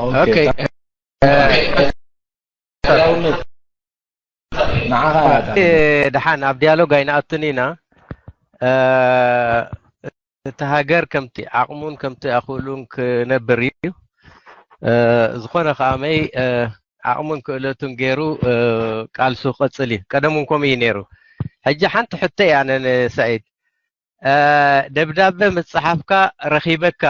ኦኬ። ንዓኻ ደሓን ኣብ ዲያሎግ ኣይንኣቱን ኢና። እቲ ሃገር ከምቲ ዓቕሙን ከምቲ ኣኽእሉን ክነብር እዩ። ዝኾነ ከኣመይ ዓቕሙን ክእለቱን ገይሩ ቃልሱ ክቐፅል እዩ። ቀደም እውን ከምኡ እዩ ነይሩ። ሕጂ ሓንቲ ሕቶ እያ ነን ሰዒድ፣ ደብዳበ ምስ ፀሓፍካ ረኺበካ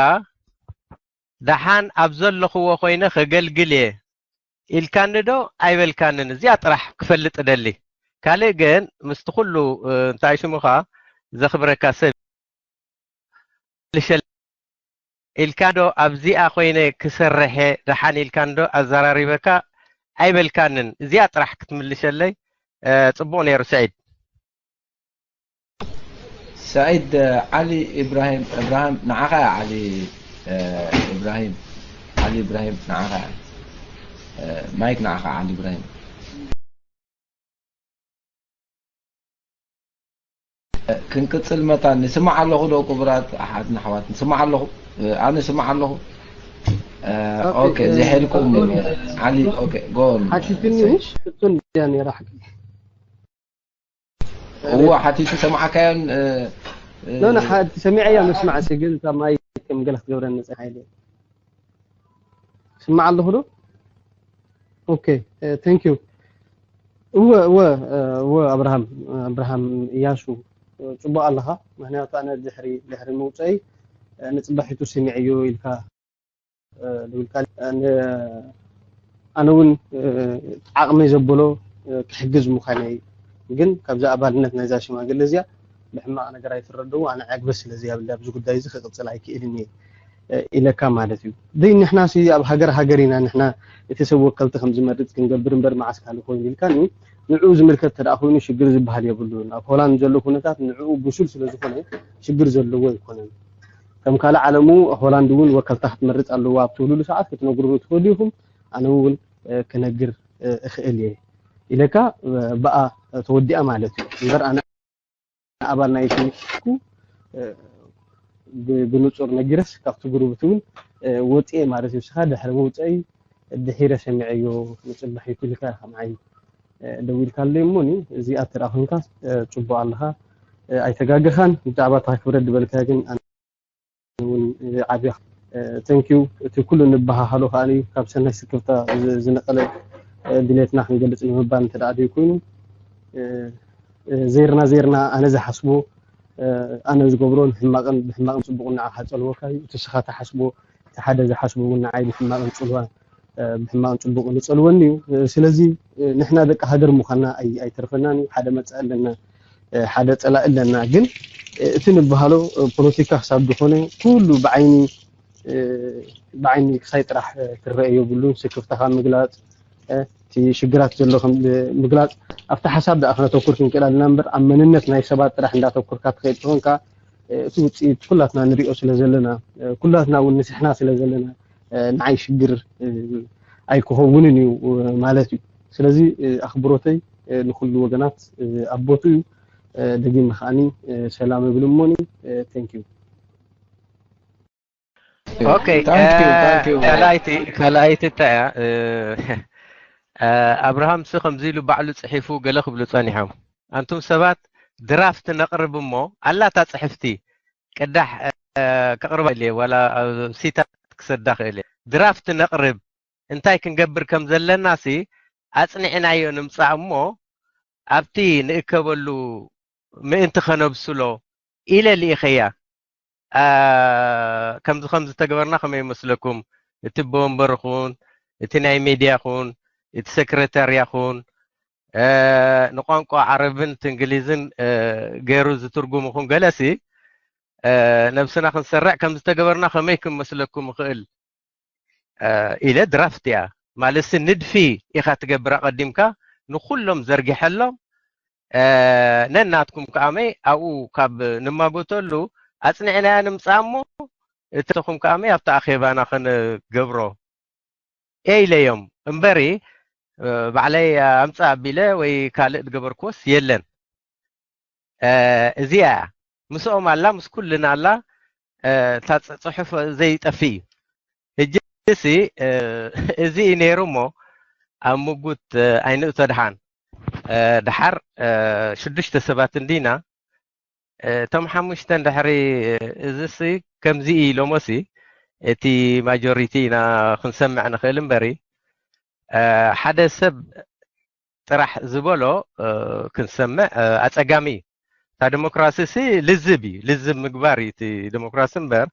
ደሓን ኣብ ዘለኽዎ ኮይነ ከገልግል እየ ኢልካኒ ዶ ኣይበልካንን? እዚኣ ጥራሕ ክፈልጥ እደሊ። ካልእ ግን ምስቲ ኩሉ እንታይ ሽሙኻ ዘኽብረካ ሰብ ልሸል ኢልካ ዶ ኣብዚኣ ኮይነ ክሰርሐ ደሓን ኢልካን ዶ ኣዘራሪበካ ኣይበልካንን? እዚኣ ጥራሕ ክትምልሸለይ ጽቡቕ ነይሩ። ስዒድ ሰዒድ ዓሊ ኢብራሂም እብራሂም ንዓኻ ዓሊ ኢብራሂም ዓሊ ኢብራሂም ንዓኻ ማይክ ንዓኻ ዓሊ ኢብራሂም ክንቅጽል መታን ንስማዕ ኣለኹ ዶ ክቡራት ኣሓትን ኣሕዋት ንስማዕ ኣለኹ ኣነ ስማዕ ኣለኹ ኦኬ ዝሕልኩም ዓሊ ኦኬ ጎን ሓቲትኒ ቅጽል ያ ነራ ሓቂ እወ ሓቲቱ ሰማዕካዮን ኖ ኖ ሓቲ ሰሚዐያ መስማዕ ሲ ግን ካብ ማይ ከም ገለ ክትገብረኒ ጸሓይ ስማዕ ኣለኹ ዶ ኦኬ thank you እወ እወ እወ ኣብርሃም ኣብርሃም እያሱ ጽቡቅ ኣለኻ ምክንያቱ ኣነ ድሕሪ ድሕሪ ምውፀይ ንፅባሒቱ ስሚዐዮ ኢልካ ደውልካ ኣነ እውን ዓቕመይ ዘበሎ ክሕግዝ ምዃነይ ግን ካብዛ ኣባልነት ናይዛ ሽማግለ እዚኣ ብሕማቕ ነገር ኣይትረድኡ ኣነ ዕግበት ስለ ዘይብለ ኣብዚ ጉዳይ እዚ ክቕፅል ኣይክእልን እየ ኢለካ ማለት እዩ ደይ ንሕና ሲ ኣብ ሃገር ሃገር ኢና ንሕና እቲ ሰብ ወከልቲ ከም ዝመርፅ ክንገብር እምበር መዓስ ካሊ ኮይኑ ኢልካኒ ንዕኡ ዝምልከት ተደኣ ኮይኑ ሽግር ዝበሃል የብሉን ኣብ ሆላንድ ዘሎ ኩነታት ንዕኡ ብሱል ስለ ዝኾነ ሽግር ዘለዎ ኣይኮነን ከም ካልእ ዓለሙ ሆላንድ እውን ወከልታ ክትመርፅ ኣለዋ ኣብ ትብልሉ ሰዓት ክትነግሩሉ ትኽእሉ ኢኹም ኣነ እውን ክነግር እኽእል እየ ኢለካ ብኣ ተወዲኣ ማለት እዩ እምበር ኣነ ኣባል ናይቲ ብንጹር ነጊረስ ካብቲ ግሩብ እውን ወፅኤ ማለት እዩ ስኻ ድሕሪ መውፀኢ ድሒረ ሰሚዐዮ ንፅባሕ ይኩልካ ከምዓይ ደዊልካለይ እሞኒ እዚኣ ትርኣ ኮንካ ፅቡቅ ኣለኻ ኣይተጋገኻን ብዛዕባ እታ ክብረት ዝበልካ ግን እውን ዓብያ thank you እቲ ኩሉ ንበሃሃሎ ከዓ ካብ ሰናይ ስክፍታ ዝነቀለ ድሌትና ክንገልፅ ንምባል እንተ ደኣ ኮይኑ ዘይርና ዘይርና ኣነ ዝሓስቦ ኣነ ዝገብሮ ንሕማቅን ብሕማቅን ፅቡቅን ንዓኻ ፀልወካ እዩ እቲ ስኻ ትሓስቦ እቲ ሓደ ዝሓስቦ እውን ንዓይ ብሕማቅን ፅልዋ ብሕማቅን ፅቡቅን ይፀልወኒ እዩ ስለዚ ንሕና ደቂ ሃገር ምዃንና ኣይተርፈናን እዩ ሓደ መፃኢ ኣለና ሓደ ፀላኢ ኣለና ግን እቲ ንበሃሎ ፖለቲካ ክሳብ ዝኾነ ኩሉ ብዓይኒ ብዓይኒ ክሳይ ጥራሕ ክረአ የብሉን ስክፍታኻ ምግላፅ እቲ ሽግራት ዘሎ ምግላፅ ኣብቲ ሓሳብ ደኣ ክነተኩር ክንክእል ኣለና እምበር ኣብ መንነት ናይ ሰባት ጥራሕ እንዳተኩርካ ትኸይድ ተኾንካ እቲ ውፅኢት ኩላትና ንሪኦ ስለ ዘለና ኩላትና እውን ንስሕና ስለ ዘለና ንዓይ ሽግር ኣይክኸውንን እዩ ማለት እዩ ስለዚ ኣኽብሮተይ ንኩሉ ወገናት ኣቦቱ እዩ ደጊም ከዓኒ ሰላም እብል እሞኒ thank you ኦኬ ካልኣይቲ ካልኣይቲ እንታይ እያ ኣብርሃም ሲ ከምዚ ኢሉ ባዕሉ ጽሒፉ ገለ ክብሉ ጸኒሖም ኣንቱም ሰባት ድራፍት ነቕርብ እሞ ኣላታ ጽሕፍቲ ቅዳሕ ከቕርባ ኢለ ዋላ ሲታት ክሰዳ ክእል ድራፍት ነቕርብ እንታይ ክንገብር ከም ዘለና ሲ ኣጽኒዕናዮ ንምጻእ እሞ ኣብቲ ንእከበሉ ምእንቲ ከነብስሎ ኢለ ልኢኸያ። ከምዚ ከም ዝተገበርና ከመይ ይመስለኩም? እቲ ቦምበር ኹን እቲ ናይ ሜድያ ኹን እቲ ሰክረታርያ ኹን ንቋንቋ ዓረብን እቲ እንግሊዝን ገይሩ ዝትርጉም ኹን ገለሲ ነብስና ክንሰርዕ ከም ዝተገበርና ከመይ ክመስለኩም ይኽእል? ኢለ ድራፍት እያ ማለትሲ ንድፊ ኢኻ ትገብር ኣቐዲምካ ንኹሎም ዘርጊሐሎም ነናትኩም ከኣመይ ኣብኡ ካብ ንማጎተሉ ኣጽኒዕናያ ንምጻእ እሞ እተኹም ከኣመይ ኣብቲ ኣኼባና ክንገብሮ እየ ኢለዮም እምበሪ ባዕለይ ኣምጻእ ኣቢለ ወይ ካልእ ዝገበርክዎስ የለን እዚኣ እያ ምስኦም ኣላ ምስ ኩልና ኣላ እታ ጽሑፍ ዘይጠፍእ እዩ ሕጂ እዚ እዚ እዩ ነይሩ እሞ ኣብ ምጉት ኣይንእቶ ድሓን። ድሓር ሽዱሽተ ሰባት እንዲና፣ እቶም ሓሙሽተ ድሕሪ፣ እዚሲ ከምዚ እዩ ኢሎሞሲ እቲ ማጆሪቲ ኢና ክንሰምዕ ንኽእል እምበሪ፣ ሓደ ሰብ ጥራሕ ዝበሎ ክንሰምዕ ኣጸጋሚ እዩ። እታ ዲሞክራሲ ሲ ልዝብ እዩ፣ ልዝብ ምግባር እዩ እቲ ዲሞክራሲ እምበር፣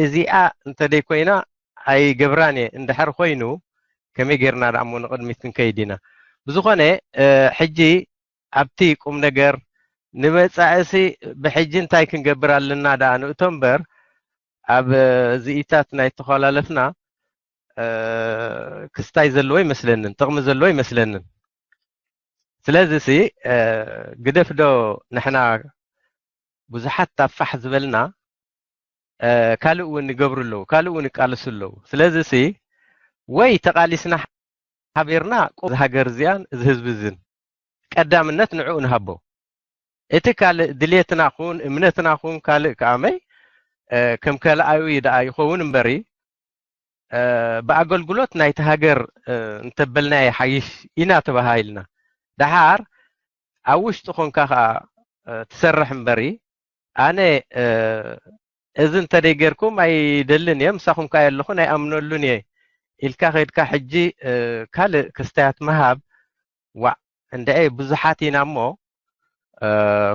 እዚኣ እንተደይ ኮይና ኣይገብራን እየ እንድሕር ኮይኑ፣ ከመይ ጌርና ደኣ እሞ ንቕድሚት ክንከይድ ኢና? ብዝኾነ ሕጂ ኣብቲ ቁም ነገር ንመጻእሲ ብሕጂ እንታይ ክንገብር ኣለና ደኣ ንእቶ እምበር፣ ኣብ ዝኢታት ናይ ተኾላለፍና ክስታይ ዘለዎ ይመስለንን፣ ጥቕሚ ዘለዎ ይመስለንን። ስለዚ ሲ ግደፍ ዶ ንሕና ብዙሓት ታፋሕ ዝበልና ካልእ እውን ይገብሩ ኣለዉ፣ ካልእ እውን ይቃልሱ ኣለዉ። ስለዚ ሲ ወይ ተቓሊስና ሓቢርና እዚ ሃገር እዚኣን እዚ ህዝቢ እዝን ቀዳምነት ንዕኡ ንሃቦ። እቲ ካልእ ድሌትና ኹን እምነትና ኹን ካልእ ከኣመይ ከም ካልኣዊ ደኣ ይኸውን እምበሪ ብኣገልግሎት ናይቲ ሃገር እንተበልናዮ ሓይሽ ኢና ተባሃሂልና። ደሓር ኣብ ውሽጢ ኾንካ ኸዓ ትሰርሕ እምበሪ ኣነ እዚ እንተደይ ጌርኩም ኣይደልን እየ፣ ምሳኹም ከኣ የለኹን ኣይኣምነሉን እየ ኢልካ ከይድካ ሕጂ ካልእ ክስታያት ምሃብ ዋዕ እንድዒ ብዙሓት ኢና እሞ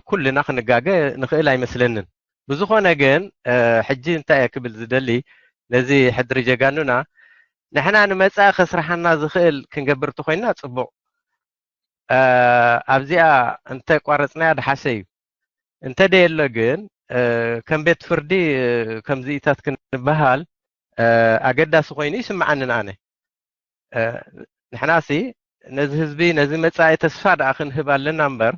ኩልና ክንጋገ ንኽእል ኣይመስለንን። ብዝኾነ ግን ሕጂ እንታይ እየ ክብል ዝደሊ ነዚ ሕድሪ ጀጋኑና ንሕና ንመጻኢ ከስርሓና ዝኽእል ክንገብር እንተኾይንና ጽቡቕ። ኣብዚኣ እንተ ቋረጽናያ ድሓሸ እዩ። እንተ ደየሎ ግን ከም ቤት ፍርዲ ከምዚኢታት ክንበሃል ኣገዳሲ ኮይኑ ይስምዓንን ኣነ። ንሕናሲ ነዚ ህዝቢ ነዚ መጻኢ ተስፋ ደኣ ክንህብ ኣለና እምበር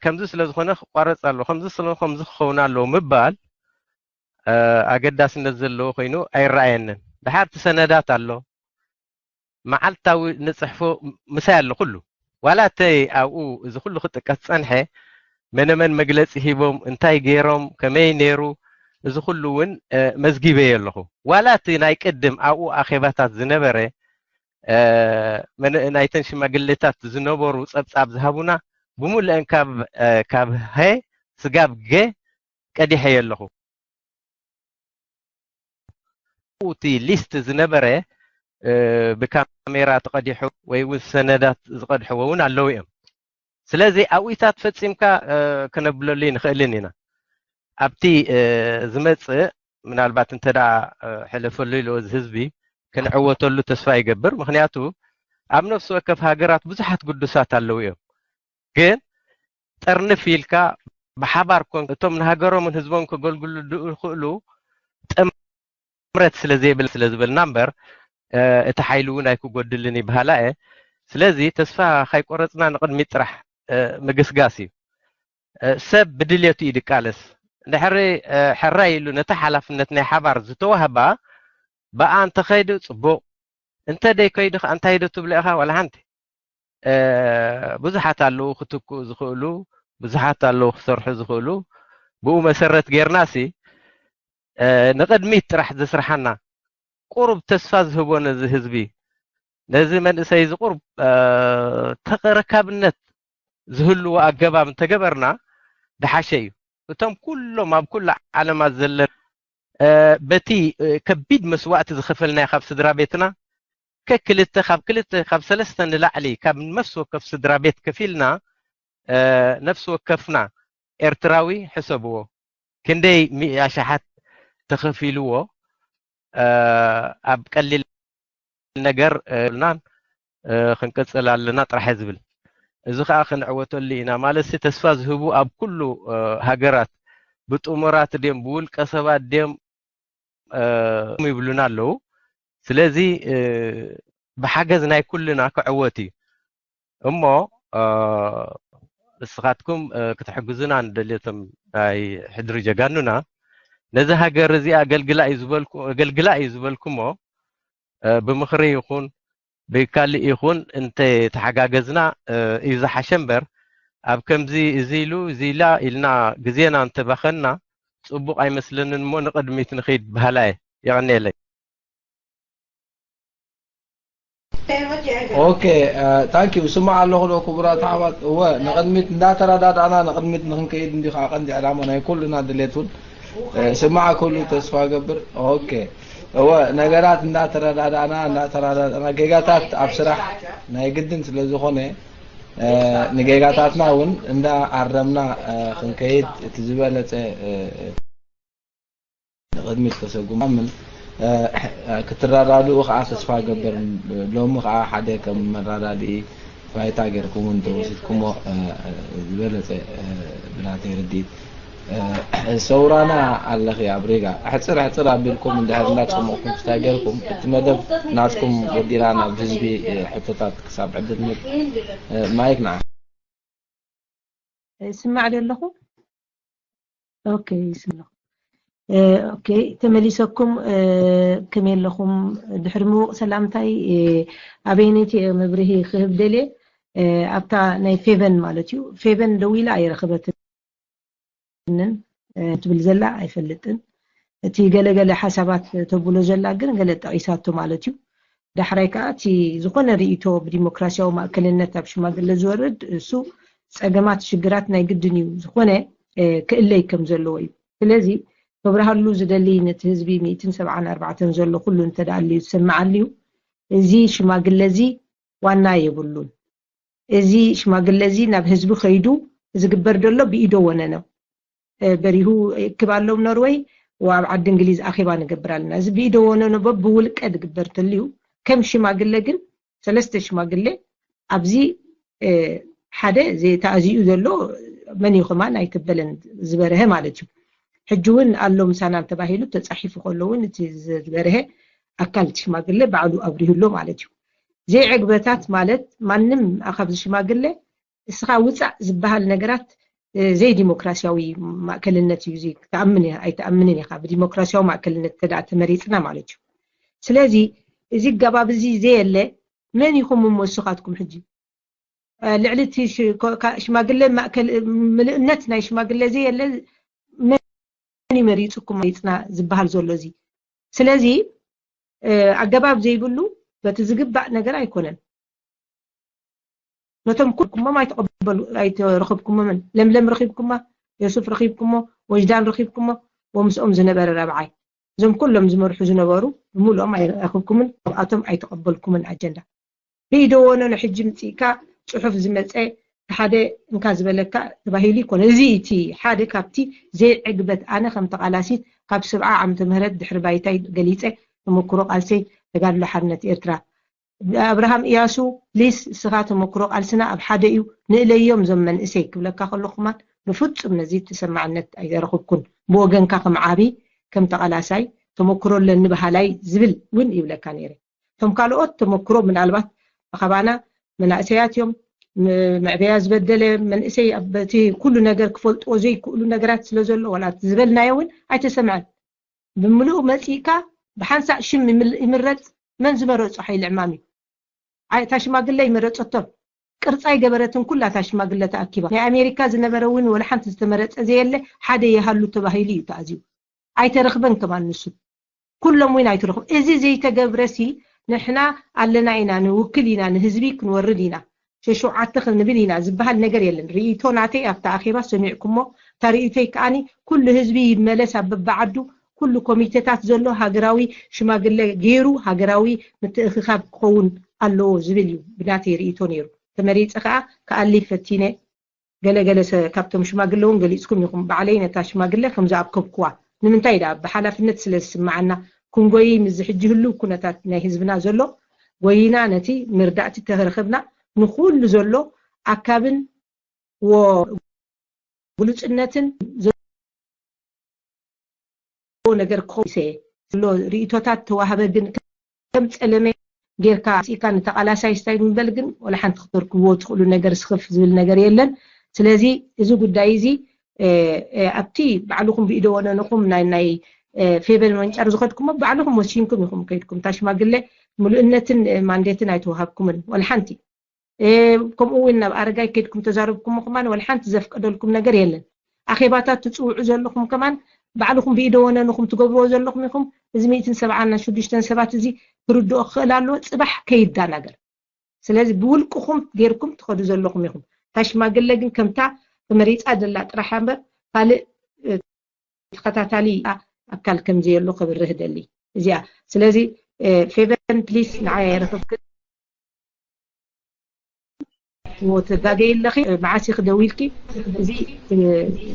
ከምዚ ስለ ዝኾነ ክቋረጽ ኣሎ ከምዚ ስለ ከምዚ ክኸውን ኣለዎ ምባል ኣገዳስነት ዘለዎ ኮይኑ ኣይረኣየንን። ድሓር እቲ ሰነዳት ኣሎ መዓልታዊ ንጽሕፎ ምሳይ ኣሎ ኩሉ ዋላ እተይ ኣብኡ እዚ ኩሉ ክጥቀስ ጸንሐ መነመን መግለጺ ሂቦም እንታይ ገይሮም ከመይ ነይሩ እዚ ኩሉ እውን መዝጊበ ኣለኹ። ዋላ እቲ ናይ ቅድም ኣብኡ ኣኼባታት ዝነበረ ናይተን ሽማግሌታት ዝነበሩ ጸብጻብ ዝሃቡና ብምሉአን ካብ ሀ ስጋብ ገ ቀዲሐ ኣለኹ። እቲ ሊስት ዝነበረ ብካሜራ ተቐዲሑ ወይ እውን ሰነዳት ዝቐድሕዎ እውን ኣለዉ እዮም። ስለዚ ኣብኡታት ፈጺምካ ክነብለሉ ንኽእልን ኢና። ኣብቲ ዝመጽእ ምናልባት እንተ ደኣ ሕለፈሉ ኢልዎ እዚ ህዝቢ ክንዕወተሉ ተስፋ ይገብር። ምክንያቱ ኣብ ነፍሲ ወከፍ ሃገራት ብዙሓት ግዱሳት ኣለዉ እዮም። ግን ጠርንፍ ኢልካ ብሓባር ኮን እቶም ንሃገሮምን ህዝቦም ከገልግሉ ዝኽእሉ ጥምረት ስለ ዘይብል ስለ ዝበልና እምበር እቲ ሓይሊ እውን ኣይክጎድልን ይበሃላ እየ። ስለዚ ተስፋ ካይቆረፅና ንቕድሚት ጥራሕ ምግስጋስ እዩ። ሰብ ብድልየቱ እዩ ድቃለስ። እንድሕሪ ሕራይ ኢሉ ነታ ሓላፍነት ናይ ሓባር ዝተዋህባ ብኣ እንተኸይዱ ፅቡቕ፣ እንተ ደይከይዱ ከዓ እንታይ ዶ ትብሎ ኢኻ? ዋላ ሓንቲ። ብዙሓት ኣለዉ ክትክኡ ዝኽእሉ፣ ብዙሓት ኣለዉ ክሰርሑ ዝኽእሉ። ብኡ መሰረት ጌርና ሲ ንቕድሚት ጥራሕ ዘስርሓና ቁሩብ ተስፋ ዝህቦ ነዚ ህዝቢ ነዚ መንእሰይ እዚ ቁሩብ ተረካብነት ዝህልዎ ኣገባብ እንተገበርና ድሓሸ እዩ። እቶም ኩሎም ኣብ ኩሉ ዓለማት ዘለ በቲ ከቢድ መስዋእቲ ዝኸፈልናዮ ካብ ስድራ ቤትና ከክልተ ካብ ክልተ ካብ ሰለስተ ንላዕሊ ካብ ነፍሲ ወከፍ ስድራ ቤት ከፊልና ነፍሲ ወከፍና ኤርትራዊ ሕሰብዎ ክንደይ ሚእቲ ኣሽሓት ተኸፊልዎ ኣብ ቀሊል ነገር ልና ክንቅፅል ኣለና ጥራሕ ዝብል እዚ ከዓ ክንዕወተሉ ኢና ማለት ተስፋ ዝህቡ ኣብ ኩሉ ሃገራት ብጥሙራት ድም ብውልቀ ሰባት ድም ይብሉና ኣለዉ። ስለዚ ብሓገዝ ናይ ኩልና ክዕወት እዩ እሞ ንስኻትኩም ክትሕግዙና ንደልየቶም ናይ ሕድሪ ጀጋኑና ነዚ ሃገር እዚኣ ኣገልግላ እዩ ዝበልኩሞ ብምኽሪ ይኹን ብካልእ ይኹን እንተ ተሓጋገዝና እዩ ዝሓሸ እምበር ኣብ ከምዚ እዚ ኢሉ እዚ ኢላ ኢልና ግዜና እንተባኸንና ፅቡቕ ኣይመስለንን እሞ ንቕድሚት ንኺድ በሃላ እየ። የቐንየለይ። ኦኬ፣ ታንኪዩ። ስማዕ ኣለኹ ዶ ክቡራት ኣሕዋት? እወ፣ ንቕድሚት እንዳተረዳዳእና ንቕድሚት ንክንከይድ እንዲ ከዓ ቀንዲ ዕላማ ናይ ኩሉና ድሌት እውን። ስማዕ ኩሉ ተስፋ ገብር። ኦኬ፣ እወ፣ ነገራት እንዳተረዳዳእና እንዳተረዳዳእና ጌጋታት ኣብ ስራሕ ናይ ግድን ስለ ዝኾነ፣ ንጌጋታትና እውን እንዳ ኣረምና ክንከይድ እቲ ዝበለፀ ንቕድሚት ተሰጉማምን ክትረዳድኡ ከዓ ተስፋ ገብር። ሎሚ ከዓ ሓደ ከም መረዳድኢ ባይታ ጌርኩም እውን ተወሲድኩሞ ዝበለፀ ብናተይ ርድኢት። ሰውራና ኣለኺ ኣብ ሪጋ። ሕፅር ሕፅር ኣቢልኩም እንድሕር እንዳፀመቕኩም ክስታይ ጌርኩም እቲ መደብ ናትኩም ወዲና ናብ ህዝቢ ሕቶታት ክሳብ ዕድል ንህብ። ማይክ ንዓ። ስማዕ ዶ ኣለኹ? ኦኬ፣ ይስማዕ። ኦኬ፣ ተመሊሰኩም። ከመይ ኣለኹም? ድሕሪ ምውቕ ሰላምታይ፣ ኣበይነይቲ እየ መብርሂ ክህብ ደልየ? ኣብታ ናይ ፌቨን ማለት እዩ። ፌቨን ደዊላ ኣይረኸበትንን ትብል ዘላ ኣይፈልጥን። እቲ ገለገለ ሓሳባት ተብሎ ዘላ ግን ገለ ጠቒሳቶ ማለት እዩ። ዳሕራይ ከዓ እቲ ዝኾነ ርእይቶ ብዲሞክራሲያዊ ማእከልነት ኣብ ሽማግለ ዝወርድ እሱ ጸገማት ሽግራት ናይ ግድን እዩ ዝኾነ ክእለይ ከም ዘለዎ እዩ። ስለዚ ከብርሃሉ ዝደሊ ነቲ ህዝቢ ሚእትን ሰብዓን ኣርባዕተን ዘሎ ኩሉ እንተደኣልዩ ዝሰምዓሉ እዩ። እዚ ሽማግለ እዚ ዋና የብሉን። እዚ ሽማግለ እዚ ናብ ህዝቢ ከይዱ ዝግበር ዘሎ ብኢዶ ወነነው በሪሁ ይእክብ ኣሎ ኖርወይ ወኣብ ዓዲ እንግሊዝ ኣኼባ ንገብር ኣለና። እዚ ብኢዶ ወነነው ብውልቀ ዝግበር ተልዩ ከም ሽማግለ ግን ሰለስተ ሽማግለ ኣብዚ ሓደ ተኣዚኡ ዘሎ መን እዩ ከማን ኣይተበለን ዝበረሀ ማለት እዩ። ሕጂ እውን ኣሎ ምሳና ተባሂሉ ተፃሒፉ ከሎ እውን እቲ ዝበረሀ ኣካል ሽማግለ ባዕሉ ኣብሪሁ ኣሎ ማለት እዩ። ዘይዕግበታት ማለት ማንም ካብዚ ሽማግለ እስኻ ውፃእ ዝበሃል ነገራት ዘይዲሞክራሲያዊ ማእከልነት እዩ። እዚ ትኣምን ኣይትኣምንን ኢኻ፣ ብዲሞክራሲያዊ ማእከልነት ተዳ ተመሪፅና ማለት እዩ። ስለዚ እዚ ኣገባብ እዚ ዘየለ መን ኢኹም እሞ እስኻትኩም ሕጂ ልዕሊ እቲ ሽማግለ ማእከል ምልእነት ናይ ሽማግለ ዘየለ መን እዩ መሪፅኩም መሪፅና ዝበሃል ዘሎ እዚ? ስለዚ ኣገባብ ዘይብሉ በቲ ዝግባእ ነገር ኣይኮነን። ነቶም ኩልኩሞም ኣይተቐበሉ ኣይተረኸብኩሞምን። ለምለም ረኺብኩማ፣ ዮሱፍ ረኺብኩሞ፣ ወጅዳን ረኺብኩሞ፣ ወምስኦም ዝነበረ ረብዓይ እዞም ኩሎም ዝመርሑ ዝነበሩ ብምሉኦም ኣይረኸብኩምን፣ ካብኣቶም ኣይተቐበልኩምን ኣጀንዳ። ብኢደወኖ ንሕጂ ምፅእካ ፅሑፍ ዝመፀ ሓደ እንካ ዝበለካ ተባሂሉ ይኮነ። እዚ እቲ ሓደ ካብቲ ዘይዕግበት ኣነ ከም ተቓላሲት ካብ ሰብዓ ዓመተ ምህረት ድሕሪ ባይታይ ገሊፀ ተመክሮ ቃልሰይ ተጋድሎ ሓርነት ኤርትራ ኣብርሃም እያሱ ፕሊስ እስኻ ተመክሮ ቃልስና ኣብ ሓደ እዩ ንእለዮም ዞም መንእሰይ ክብለካ ከለኹ ከማን ብፍጹም ነዚ ተሰማዕነት ኣይረኽብኩን ብወገንካ ከም ዓቢ ከም ተቓላሳይ ተመክሮ ኣለኒ በሃላይ ዝብል እውን ይብለካ ነይረ እቶም ካልኦት ተመክሮ ምናልባት ኣኻባና መናእሰያት እዮም መዕበያ ዝበደለ መንእሰይ በቲ ኩሉ ነገር ክፈልጥዎ ዘይክእሉ ነገራት ስለ ዘሎ ዋላ ዝበልናዮ እውን ኣይተሰምዐን ብምልኡ መፂእካ ብሓንሳእ ሽም ይምረፅ መን ዝመረፆ ሓይሊ ዕማም እዩ እታ ሽማግለ ይመረፀቶም ቅርፃ ይገበረትን ኩላ እታ ሽማግለ ተኣኪባ ናይ ኣሜሪካ ዝነበረ እውን ወላ ሓንቲ ዝተመረፀ ዘየለ ሓደ ይሃሉ ተባሂሉ እዩ ተኣዝዩ ኣይተረኽበን ከማን ንሱ ኩሎም እውን ኣይትረኽቡ እዚ ዘይተገብረሲ ንሕና ኣለና ኢና ንውክል ኢና ንህዝቢ ክንወርድ ኢና ሸሸውዓተ ክንብል ኢና ዝበሃል ነገር የለን ርእይቶ ናተይ ኣብታ ኣኼባ ሰሚዕኩሞ እታ ርእይቶይ ከዓኒ ኩሉ ህዝቢ ይመለስ ኣብ በብዓዱ ኩሉ ኮሚቴታት ዘሎ ሃገራዊ ሽማግለ ገይሩ ሃገራዊ ምትእኽኻብ ክኸውን ኣለዎ ዝብል እዩ ብናተይ ርእይቶ ነይሩ ተመሪፀ ከዓ ክኣሊ ፈቲነ ገለገለ ካብቶም ሽማግለ እውን ገሊፅኩም ኢኹም ባዕለይ ነታ ሽማግለ ከም ዝኣከብኩዋ ንምንታይ ደኣ ብሓላፍነት ስለ ዝስምዓና ክንጎይይ ምስዚ ሕጂ ህልው ኩነታት ናይ ህዝብና ዘሎ ጎይና ነቲ መርዳእቲ ተረኸብና ንኹሉ ዘሎ ኣካብን ግሉፅነትን ነገር ክኸውን ርእይቶታት ተዋህበ ግን ከም ፀለመ ጌርካ ኣምፂእካ ንተቓላሳይ ስታይ ምበል ግን ወላ ሓንቲ ክተርክብዎ ትኽእሉ ነገር ስኽፍ ዝብል ነገር የለን ስለዚ እዚ ጉዳይ እዚ ኣብቲ ባዕልኹም ብኢደ ወነንኹም ናይ ናይ ፌቨን መንጫር ዝኸድኩሞ ባዕልኹም ወሲንኩም ኢኹም ከይድኩም እታ ሽማግለ ምሉእነትን ማንዴትን ኣይተዋሃብኩምን ወላ ሓንቲ ከምኡ እውን ናብ ኣረጋይ ከይድኩም ተዛረብኩሞ ከማን ወላ ሓንቲ ዘፍቀደልኩም ነገር የለን ኣኼባታት ትፅውዑ ዘለኹም ከማን ባዕልኹም ብኢደ ወነንኹም ትገብርዎ ዘለኹም ኢኹም እዚ ሚእትን ሰብዓን ሽዱሽተን ሰባት እዚ ክርድኦ ክኽእል ኣለዎ ፅባሕ ከይዳናገር ስለዚ ብውልቅኹም ጌርኩም ትኸዱ ዘለኹም ኢኹም። እታ ሽማግለ ግን ከምታ ተመሪፃ ዘላ ጥራሕ እምበር ካልእ ተኸታታሊ ኣካል ከም ዘየሎ ክብርህ ደሊ እዚኣ። ስለዚ ፌቨን ፕሊስ ንዓይ ኣይረኽብክን። ተጋገይ ኣለኺ። መዓስ ኢኺ ደዊልኪ? እዚ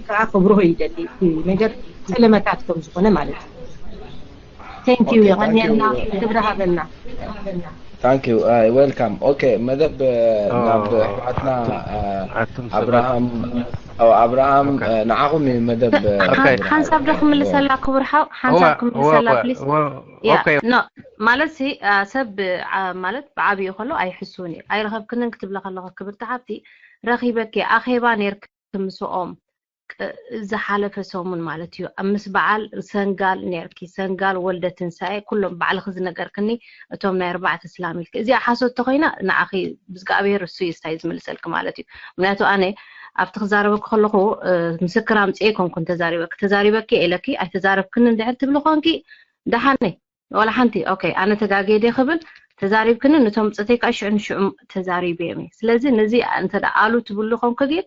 ከዓ ክብርሆ ይደሊ፣ እቲ ነገር ጸለመታት ከም ዝኾነ ማለት እዩ። Thank you። የቐንየልና። ክብሪ ሃበልና። Thank you። Welcome። Okay፣ መደብ ናብ ኣሕዋትና ኣብርሃም፣ ኣብርሃም ንዓኹም እዩ መደብ። ሓንሳብ ዶ ክምልሰላ ክቡር ሓው፣ ሓንሳብ ክምልሰላ ፕሊስ። ማለት ሲ ሰብ ማለት ብዓብዩ ከሎ ኣይሕሱን እዩ። ኣይረኸብክንን ክትብለ ከለኹ ክብርቲ ሓብቲ፣ ረኺበኪ ኣኼባ ኔርክ ምስኦም ዝሓለፈ ሰሙን ማለት እዩ። ምስ በዓል ሰንጋል ኔርኪ፣ ሰንጋል ወልደ ትንሳኤ፣ ኩሎም ባዕልኺ ዝነገርክኒ እቶም ናይ ኣርባዕተ ስላም ኢልኪ። እዚኣ ሓሶት ተኾይና ንዓኺ ብዝጋኣብሔር እሱ እዩ ስታይ ዝምልሰልኪ ማለት እዩ። ምክንያቱ ኣነ ኣብቲ ክዛረበኪ ከለኹ ምስክር ኣምፅኤ ኣይኮንኩን ተዛሪበኪ። ተዛሪበኪ ኢለኪ ኣይተዛረብክኒ እንድሕር ትብሊ ኮንኪ ደሓነይ ዋላ ሓንቲ። ኦኬ፣ ኣነ ተጋግየ ድየ ክብል፣ ተዛሪብክኒ፣ ነቶም ብፀተይ ከዓ ሽዑ ንሽዑ ተዛሪበዮም እየ። ስለዚ ነዚ እንተ ኣሉ ትብሉ ኮንኪ ግን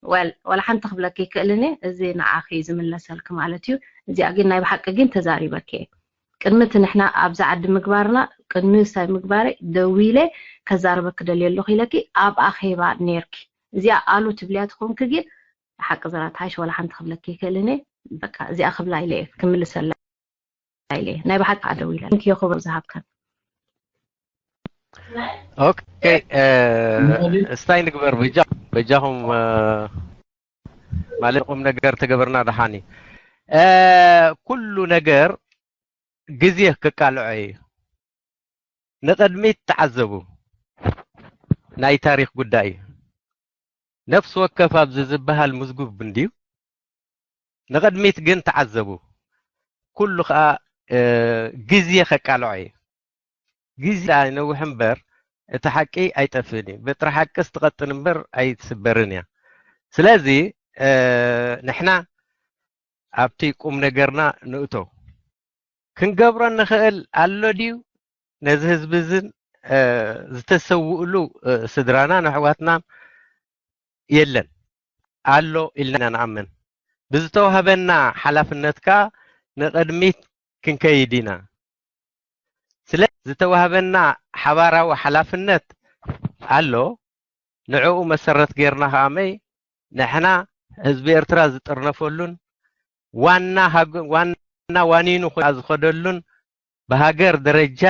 ወል ዋላ ሓንቲ ክብለኪ ይክእልን እየ። እዚ ንዓኺ እዩ ዝምለሰልኪ ማለት እዩ። እዚኣ ግን ናይ ብሓቂ ግን ተዛሪበኪ እየ። ቅድሚ እቲ ንሕና ኣብዚ ዓዲ ምግባርና ቅድሚ ሳይ ምግባረይ ደዊለ ከዛርበኪ ደልየ ኣለኹ ኢለኪ ኣብ ኣኼባ ኔርኪ። እዚኣ ኣሉ ትብልያ ትኾንኪ ግን ሓቂ ዘራት ሓይሽ ዋላ ሓንቲ ክብለኪ ይክእልን እየ። በቃ እዚኣ ክብላ ኢለ እየ ክምልሰላ ኢለ እየ። ናይ ብሓቂ ኣደው ኢለ ንክዮ ክብር ዝሃብከን። ኦኬ፣ እስታይ ንግበር በጃ በጃኹም ማለት ቁም ነገር ተገበርና ደሓኒ። ኩሉ ነገር ግዜ ክቃልዖ እዩ። ንቕድሚት ተዓዘቡ። ናይ ታሪኽ ጉዳይ እዩ። ነፍሲ ወከፍ ኣብዚ ዝበሃል ምዝጉብ እንድዩ። ንቕድሚት ግን ተዓዘቡ። ኩሉ ኸኣ ግዜ ከቃልዖ እዩ። ግዜ ኣይነውሕ እምበር እቲ ሓቂ ኣይጠፍእን እዩ። በትሪ ሓቅስ ትቐጥን እምበር ኣይትስበርን እያ። ስለዚ ንሕና ኣብቲ ቁም ነገርና ንእቶ። ክንገብሮ እንኽእል ኣሎ ድዩ? ነዚ ህዝቢ እዝን ዝተሰውእሉ ስድራናን ኣሕዋትናን የለን ኣሎ ኢልና ኢና ንኣምን። ብዝተዋህበና ሓላፍነት ከኣ ንቕድሚት ክንከይድ ኢና። ስለ ዝተዋህበና ሓባራዊ ሓላፍነት ኣሎ። ንዕኡ መሰረት ጌርና ከኣ መይ ንሕና ህዝቢ ኤርትራ ዝጥርነፈሉን ዋና ዋና ዋኒኑ ዝኸደሉን ብሃገር ደረጃ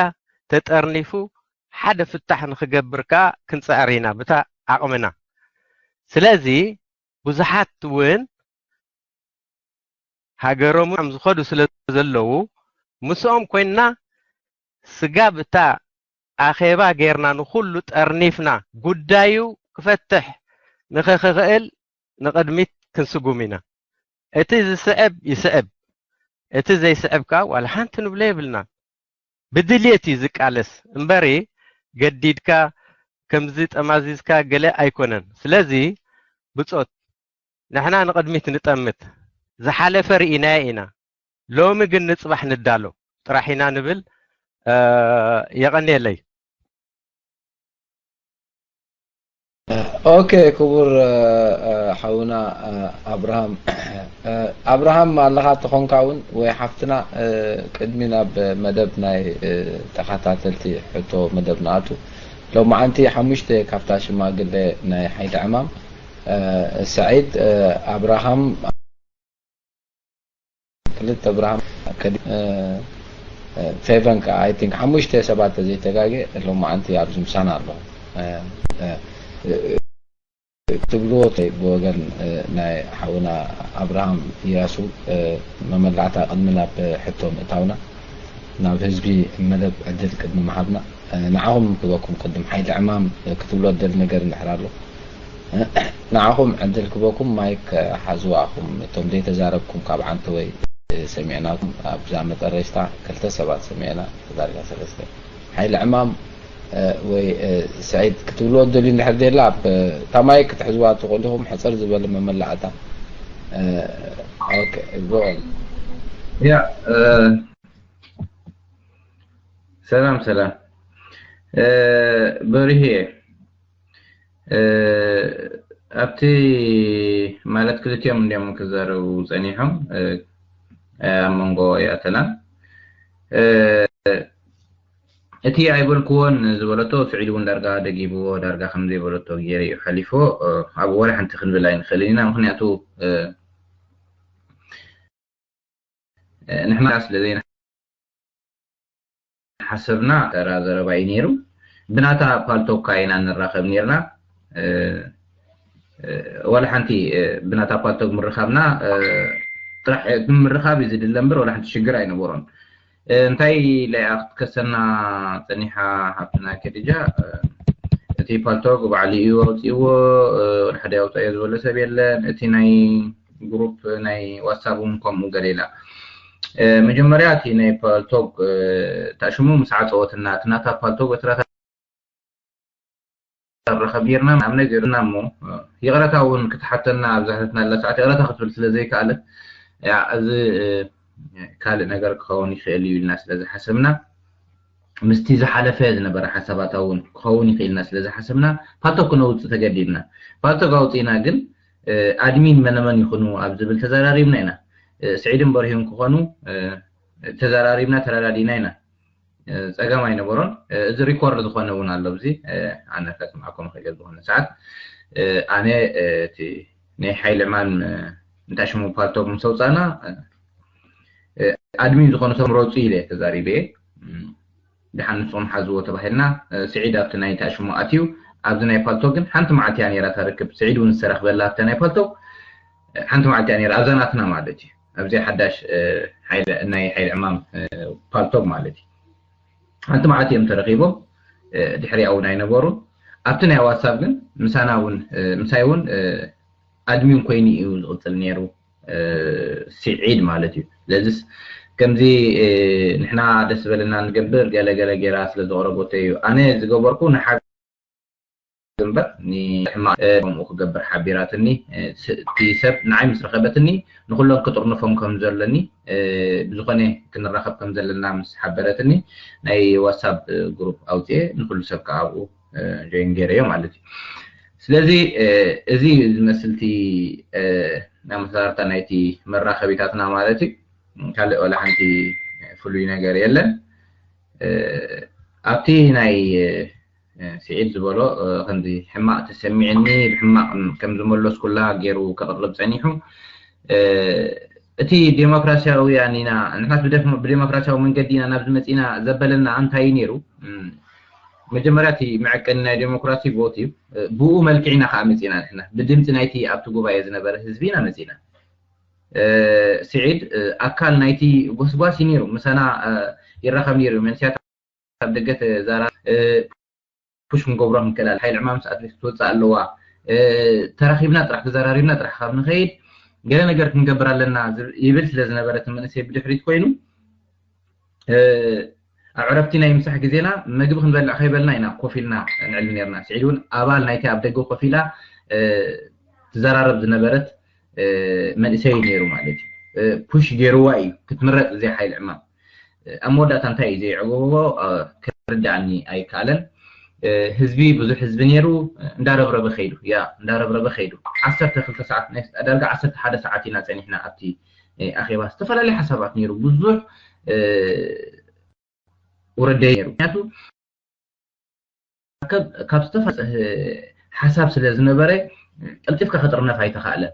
ተጠርኒፉ ሓደ ፍታሕ ንክገብር ከኣ ክንጽዕር ኢና ብታ ዓቕምና። ስለዚ ብዙሓት እውን ሃገሮም ዝኸዱ ስለ ዘለዉ ምስኦም ኮይንና ስጋብ እታ ኣኼባ ጌርና ንኹሉ ጠርኒፍና ጉዳዩ ክፈትሕ ንኽኽእል ንቕድሚት ክንስጉም ኢና። እቲ ዝስዕብ ይስዕብ፣ እቲ ዘይስዕብ ከኣ ዋላ ሓንቲ ንብሎ የብልና። ብድልየት እዩ ዝቃለስ እምበሪ ገዲድካ ከምዚ ጠማዚዝካ ገለ ኣይኮነን። ስለዚ ብጾት ንሕና ንቕድሚት ንጠምት። ዝሓለፈ ርኢናዮ ኢና። ሎሚ ግን ንጽባሕ ንዳሎ ጥራሕ ኢና ንብል። የቐንየለይ። ኦኬ ክቡር ሓውና ኣብርሃም ኣብርሃም ኣለኻ ተኾንካ እውን ወይ ሓፍትና ቅድሚ ናብ መደብ ናይ ተኸታተልቲ ሕቶ መደብ ንኣቱ ሎማዓንቲ ሓሙሽተ ካብታ ሽማግለ ናይ ሓይሊ ዕማም ሰዒድ ኣብርሃም ክልተ ብርሃን ፌቨን ከዓ I think ሓሙሽተ ሰባት ተዘይተጋጌ ሎማዓንቲ ኣብዚ ምሳና ኣሎ ትብልዎ ብወገን ናይ ሓውና ኣብርሃም እያሱ መመላዕታ ቅድሚ ናብ ሕቶ ምእታውና ናብ ህዝቢ መደብ ዕድል ቅድሚ ምሃብና ንዓኹም ክበኩም ቅድም ሓይሊ ዕማም ክትብሎ ደል ነገር እንድሕር ኣሎ ንዓኹም ዕድል ክበኩም ማይክ ሓዝዋኹም እቶም ዘይተዛረብኩም ካብ ዓንተወይ ሰሚዕናኩም ኣብዛ መጠረሽታ ክልተ ሰባት ሰሚዕና ተዛሪባ ሰለስተ ሓይሊ ዕማም ወይ ስዒድ ክትብልዎ ደልዩ እንድሕር ደላ እታ ማይክ ክትሕዝዋ ትኽእሉ ኢኹም ሕፅር ዝበለ መመላእታ ያ ሰላም ሰላም እ፣ በሪሄ፣ እ፣ ኣብቲ ማለት ክልቲኦም እንዲዮም ክዛረቡ ጸኒሖም፣ እ፣ ኣብ መንጎ ይኣተና። እ፣ እቲ ኣይበልክዎን ዝበለቶ ስዒድ እውን ዳርጋ ደጊብዎ፣ ዳርጋ ከም ዘይበለቶ ገይረ እዩ ሓሊፎ። እ፣ ኣብ ወላ ሓንቲ ክንብል ኣይንኽእልን ኢና፣ ምኽንያቱ፣ እ፣ እ፣ ንሕና ስለ ዘይንሓሰብና ተራ ዘረባ እዩ ነይሩ። ብናታ ፓልቶካ ኢና ንራኸብ ነይርና። እ፣ እ፣ ዋላ ሓንቲ፣ እ፣ ብናታ ፓልቶክ ምርኻብና፣ እ፣ ጥራሕ ምርኻብ እዩ ዝድለ እምበር ዋላ ሓንቲ ሽግር ኣይነበሮን። እ፣ እንታይ ኢላ እያ ክትከሰና ጸኒሓ ሓፍትና ከዲጃ? እ፣ እቲ ፓልቶክ ባዕሉ እዩ ኣውጺእዎ፣ እ፣ ወላ ሓደ ኣውጻእዮ ዝበሎ ሰብ የለን። እቲ ናይ ግሩፕ ናይ ዋትሳፕ እውን ከምኡ ገለ ኢላ። እ፣ መጀመርያ እቲ ናይ ፓልቶክ፣ እ፣ ታሽሙ ምስ ዓጸወትና፣ እቲ ናታ ፓልቶክ በትራታ ንራኸብ ጌርና፣ ኣብ ናይ ጌርና እሞ፣ እ፣ ይቕረታ እውን ክትሓተና ኣብ ዝሓተትናላ ሰዓት ይቕረታ ክትብል ስለ ዘይከኣለት፣ ያ፣ እዚ፣ እ፣ ካልእ ነገር ክኸውን ይኽእል እዩ ኢልና ስለ ዝሓሰብና፣ ምስቲ ዝሓለፈ ዝነበረ ሓሳባታ እውን ክኸውን ይኽእል ኢልና ስለ ዝሓሰብና፣ ፓልቶክ ክነውጽእ ተገዲድና። ፓልቶክ ኣውጺእና ግን፣ እ፣ ኣድሚን መነመን ይኹኑ ኣብ ዝብል ተዘራሪብና ኢና። እ፣ ስዒድን በርሂን ክኾኑ፣ እ፣ ተዘራሪብና፣ ተረዳዲእና ኢና። እ፣ ጸገም ኣይነበሮን። እ፣ እዚ ሪኮርድ ዝኾነ እውን ኣሎ ኣብዚ፣ እ፣ ኣነ ከስምዓኩም እኽእል እየ ዝኾነ ሰዓት። እ፣ ኣነ፣ እ፣ እቲ ናይ ሓይሊ ዕማም፣ እ፣ እንታይ ሽሙ ፓልቶክ ምስ ኣውጻእና፣ እ፣ እ፣ ኣድሚን ዝኾኑ ሰብ ምረጹ ኢለ ተዛሪበ እየ። እም፣ ደሓን ንስኹም ሓዝዎ ተባሂልና፣ እ፣ ስዒድ ኣብቲ ናይ ታሽሙ ኣትዩ፣ ኣብዚ ናይ ፓልቶክ ግን ሓንቲ መዓልቲ እያ ነይራ እታ ርክብ። ስዒድ እውን ዝተረኽበላ ኣብታ ናይ ፓልቶክ፣ እ፣ ሓንቲ መዓልቲ እያ ነይራ፣ ኣብዛ ናትና ማለት እዩ። ኣብዚኣ ሓዳሽ፣ እ፣ ሓይሊ፣ ናይ ሓይሊ ዕማም፣ እ፣ ፓልቶክ ማለት እዩ። ሓንቲ መዓልቲ እዮም ተረኺቦም፣ እ፣ ድሕሪኣ እውን ኣይነበሩን። ኣብቲ ናይ ዋትሳፕ ግን ምሳና እውን፣ እ፣ ምሳይ እውን፣ እ፣ ኣድሚን ኮይኑ እዩ ዝቕጽል ነይሩ፣ እ፣ ስዒድ ማለት እዩ። ስለዚስ ከምዚ፣ እ፣ ንሕና ደስ ዝበለና ንገብር፣ ገለ ገለ ጌራ ስለ ዘቕረበቶ እዩ። ኣነ ዝገበርኩ ንሓ-፣ እምበር ንሕማቕ፣ እ፣ ከምኡ ክገብር ሓቢራትኒ። እ፣ ስ-፣ እቲ ሰብ ንዓይ ምስ ረኸበትኒ ንኹሎም ክጥርንፎም ከም ዘለኒ፣ እ፣ ብዝኾነ ክንራኸብ ከም ዘለና ምስ ሓበረትኒ ናይ ዋትሳፕ፣ እ፣ ግሩፕ ኣውፅኤ ንኹሉ ሰብ ከዓ ኣብኡ፣ እ፣ ጆይን ገይረዮ ማለት እዩ። ስለዚ፣ እ፣ እዚ እዩ ዝመስል እቲ፣ እ፣ ኣመሰራርታ ናይቲ መራኸቢታትና ማለት እዩ። ካልእ ዋላ ሓንቲ ፍሉይ ነገር የለን። እ፣ ኣብቲ ናይ፣ እ፣ ስዒድ ዝበሎ፣ እ፣ ከምዚ ሕማቕ ተሰሚዕኒ፣ ብሕማቕ ከም ዝመለስኩላ ገይሩ ከቕርብ ጸኒሑ። እ፣ እቲ ዴሞክራሲያውያን ኢና፣ ንሕናስ ብደፍ-፣ ብዴሞክራሲያዊ መንገዲ ኢና ናብዚ መጺእና ዘበለና እንታይ እዩ ነይሩ? እም፣ መጀመርያ እቲ መዐቀኒ ናይ ዴሞክራሲ ቮት እዩ። እ፣ ብኡ መልክዕ ኢና ከኣ መጺእና ንሕና። ብድምጺ ናይቲ ኣብቲ ጉባኤ ዝነበረ ህዝቢ ኢና መጺእና። እ፣ ስዒድ፣ እ፣ ኣካል ናይቲ ጎስጓስ እዩ ነይሩ። ምሳና፣ እ፣ ይራኸብ ነይሩ። መንስያት ኣብ ደገ ተዛራ-፣ እ፣ ፑሽ ክንገብሮ ክንክእል፣ ሓይሊ ዕማም ሰዓት ክትወፅእ ኣለዋ፣ እ፣ ተራኺብና ጥራሕ ተዘራሪብና ጥራሕ ካብ ንኸይድ ገለ ነገር ክንገብር ኣለና ዝብ-፣ ይብል ስለ ዝነበረ እቲ መንእሰይ ብድሕሪት ኮይኑ፣ እ፣ ኣብ ዕረፍቲ ናይ ምሳሕ ግዜና መግቢ ክንበልዕ ከይበልና ኢና ኮፍ ኢልና ንዕሊ ነርና። ስዒድ እውን ኣባል ናይቲ ኣብ ደገ ኮፍ ኢላ፣ እ፣ ትዘራረብ ዝነበረት፣ እ፣ መንእሰይ ነይሩ ማለት እዩ። እ፣ ፑሽ ገይርዋ እዩ ክትምረፅ እዚኣ ሓይሊ ዕማም። እ፣ ኣብ መወዳእታ እንታይ እዩ ዘየዕገቦ፣ እ፣ ክርዳእኒ ኣይከኣለን። እ፣ ህዝቢ፣ ብዙሕ ህዝቢ ነይሩ፣ እ፣ እንዳረብረበ ከይዱ፣ ያ፣ እንዳረብረበ ከይዱ። ዓሰርተ ክልተ ሰዓት፣ ናይ ዳርጋ ዓሰርተ ሓደ ሰዓት ኢና ጸኒሕና ኣብቲ፣ እ፣ ኣኼባ። ዝተፈላለየ ሓሳባት ነይሩ፣ ብዙሕ፣ እ፣ ውረደ ነይሩ። ምክንያቱ ካብ፣ ካብ ዝተፋጸ ሓሳብ ስለ ዝነበረ ቀልጢፍካ ክጥርነፍ ኣይተኻእለን።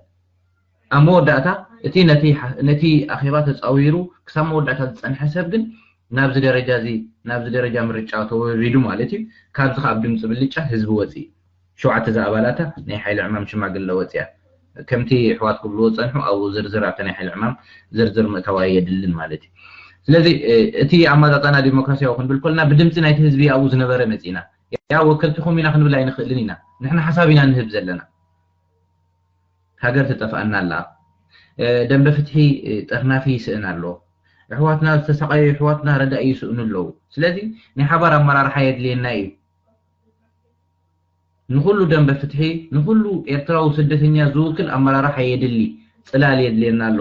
ኣብ መወዳእታ እቲ ነቲ ሓ-፣ ነቲ ኣኼባ ተጻዊሩ ክሳብ መወዳእታ ዝጸንሐ ሰብ ግን ናብዚ ደረጃ እዚ፣ ናብዚ ደረጃ ምርጫ ተወሪዱ ማለት እዩ። ካብዚ ከኣ ብድምጺ ብልጫ ህዝቢ ወጽኢ። ሸውዓተ ዝኣባላታ ናይ ሓይሊ ዕማም ሽማግለ ወጽያ። ከምቲ ኣሕዋት ክብልዎ ዝጸንሑ ኣብኡ ዝርዝር ኣብቲ ናይ ሓይሊ ዕማም ዝርዝር ምእታው ኣየድልን ማለት እዩ። ስለዚ፣ እ፣ እቲ ኣመጣጣና ዲሞክራሲያዊ ክንብል ከለና ብድምጺ ናይቲ ህዝቢ ኣብኡ ዝነበረ መጺና። ያ ወከልትኹም ኢና ክንብል ኣይንኽእልን ኢና። ንሕና ሓሳብ ኢና ንህብ ዘለና። ሃገር ትጠፍኣና ኣላ። እ፣ ደንበ ፍትሒ፣ እ፣ ጠርናፊ ይስእን ኣሎ። ኣሕዋትና ዝተሳቐዩ ኣሕዋትና ረዳኢ ይስእኑ ኣለዉ። ስለዚ ናይ ሓባር ኣመራርሓ የድልየና እዩ። ንኹሉ ደንበ ፍትሒ፣ ንኹሉ ኤርትራዊ ስደተኛ ዝውክል ኣመራርሓ የድሊ፣ ጽላል የድልየና ኣሎ።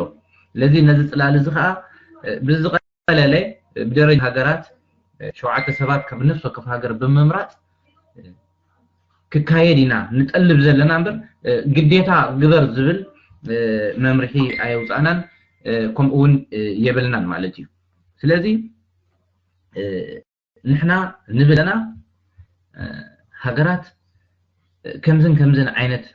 ስለዚ ነዚ ጽላል እዚ ኸኣ፣ እ፣ ብዝቐለለ፣ እ፣ ብደረጃ ሃገራት፣ ሸውዓተ ሰባት ካብ ነፍሲ ወከፍ ሃገር ብምምራፅ ክካየድ ኢና ንጠልብ ዘለና እምበር ግዴታ ግበር ዝብል መምርሒ ኣየውፃእናን፣ ከምኡ እውን የብልናን ማለት እዩ። ስለዚ ንሕና ንብለና ሃገራት ከምዝን ከምዝን ዓይነት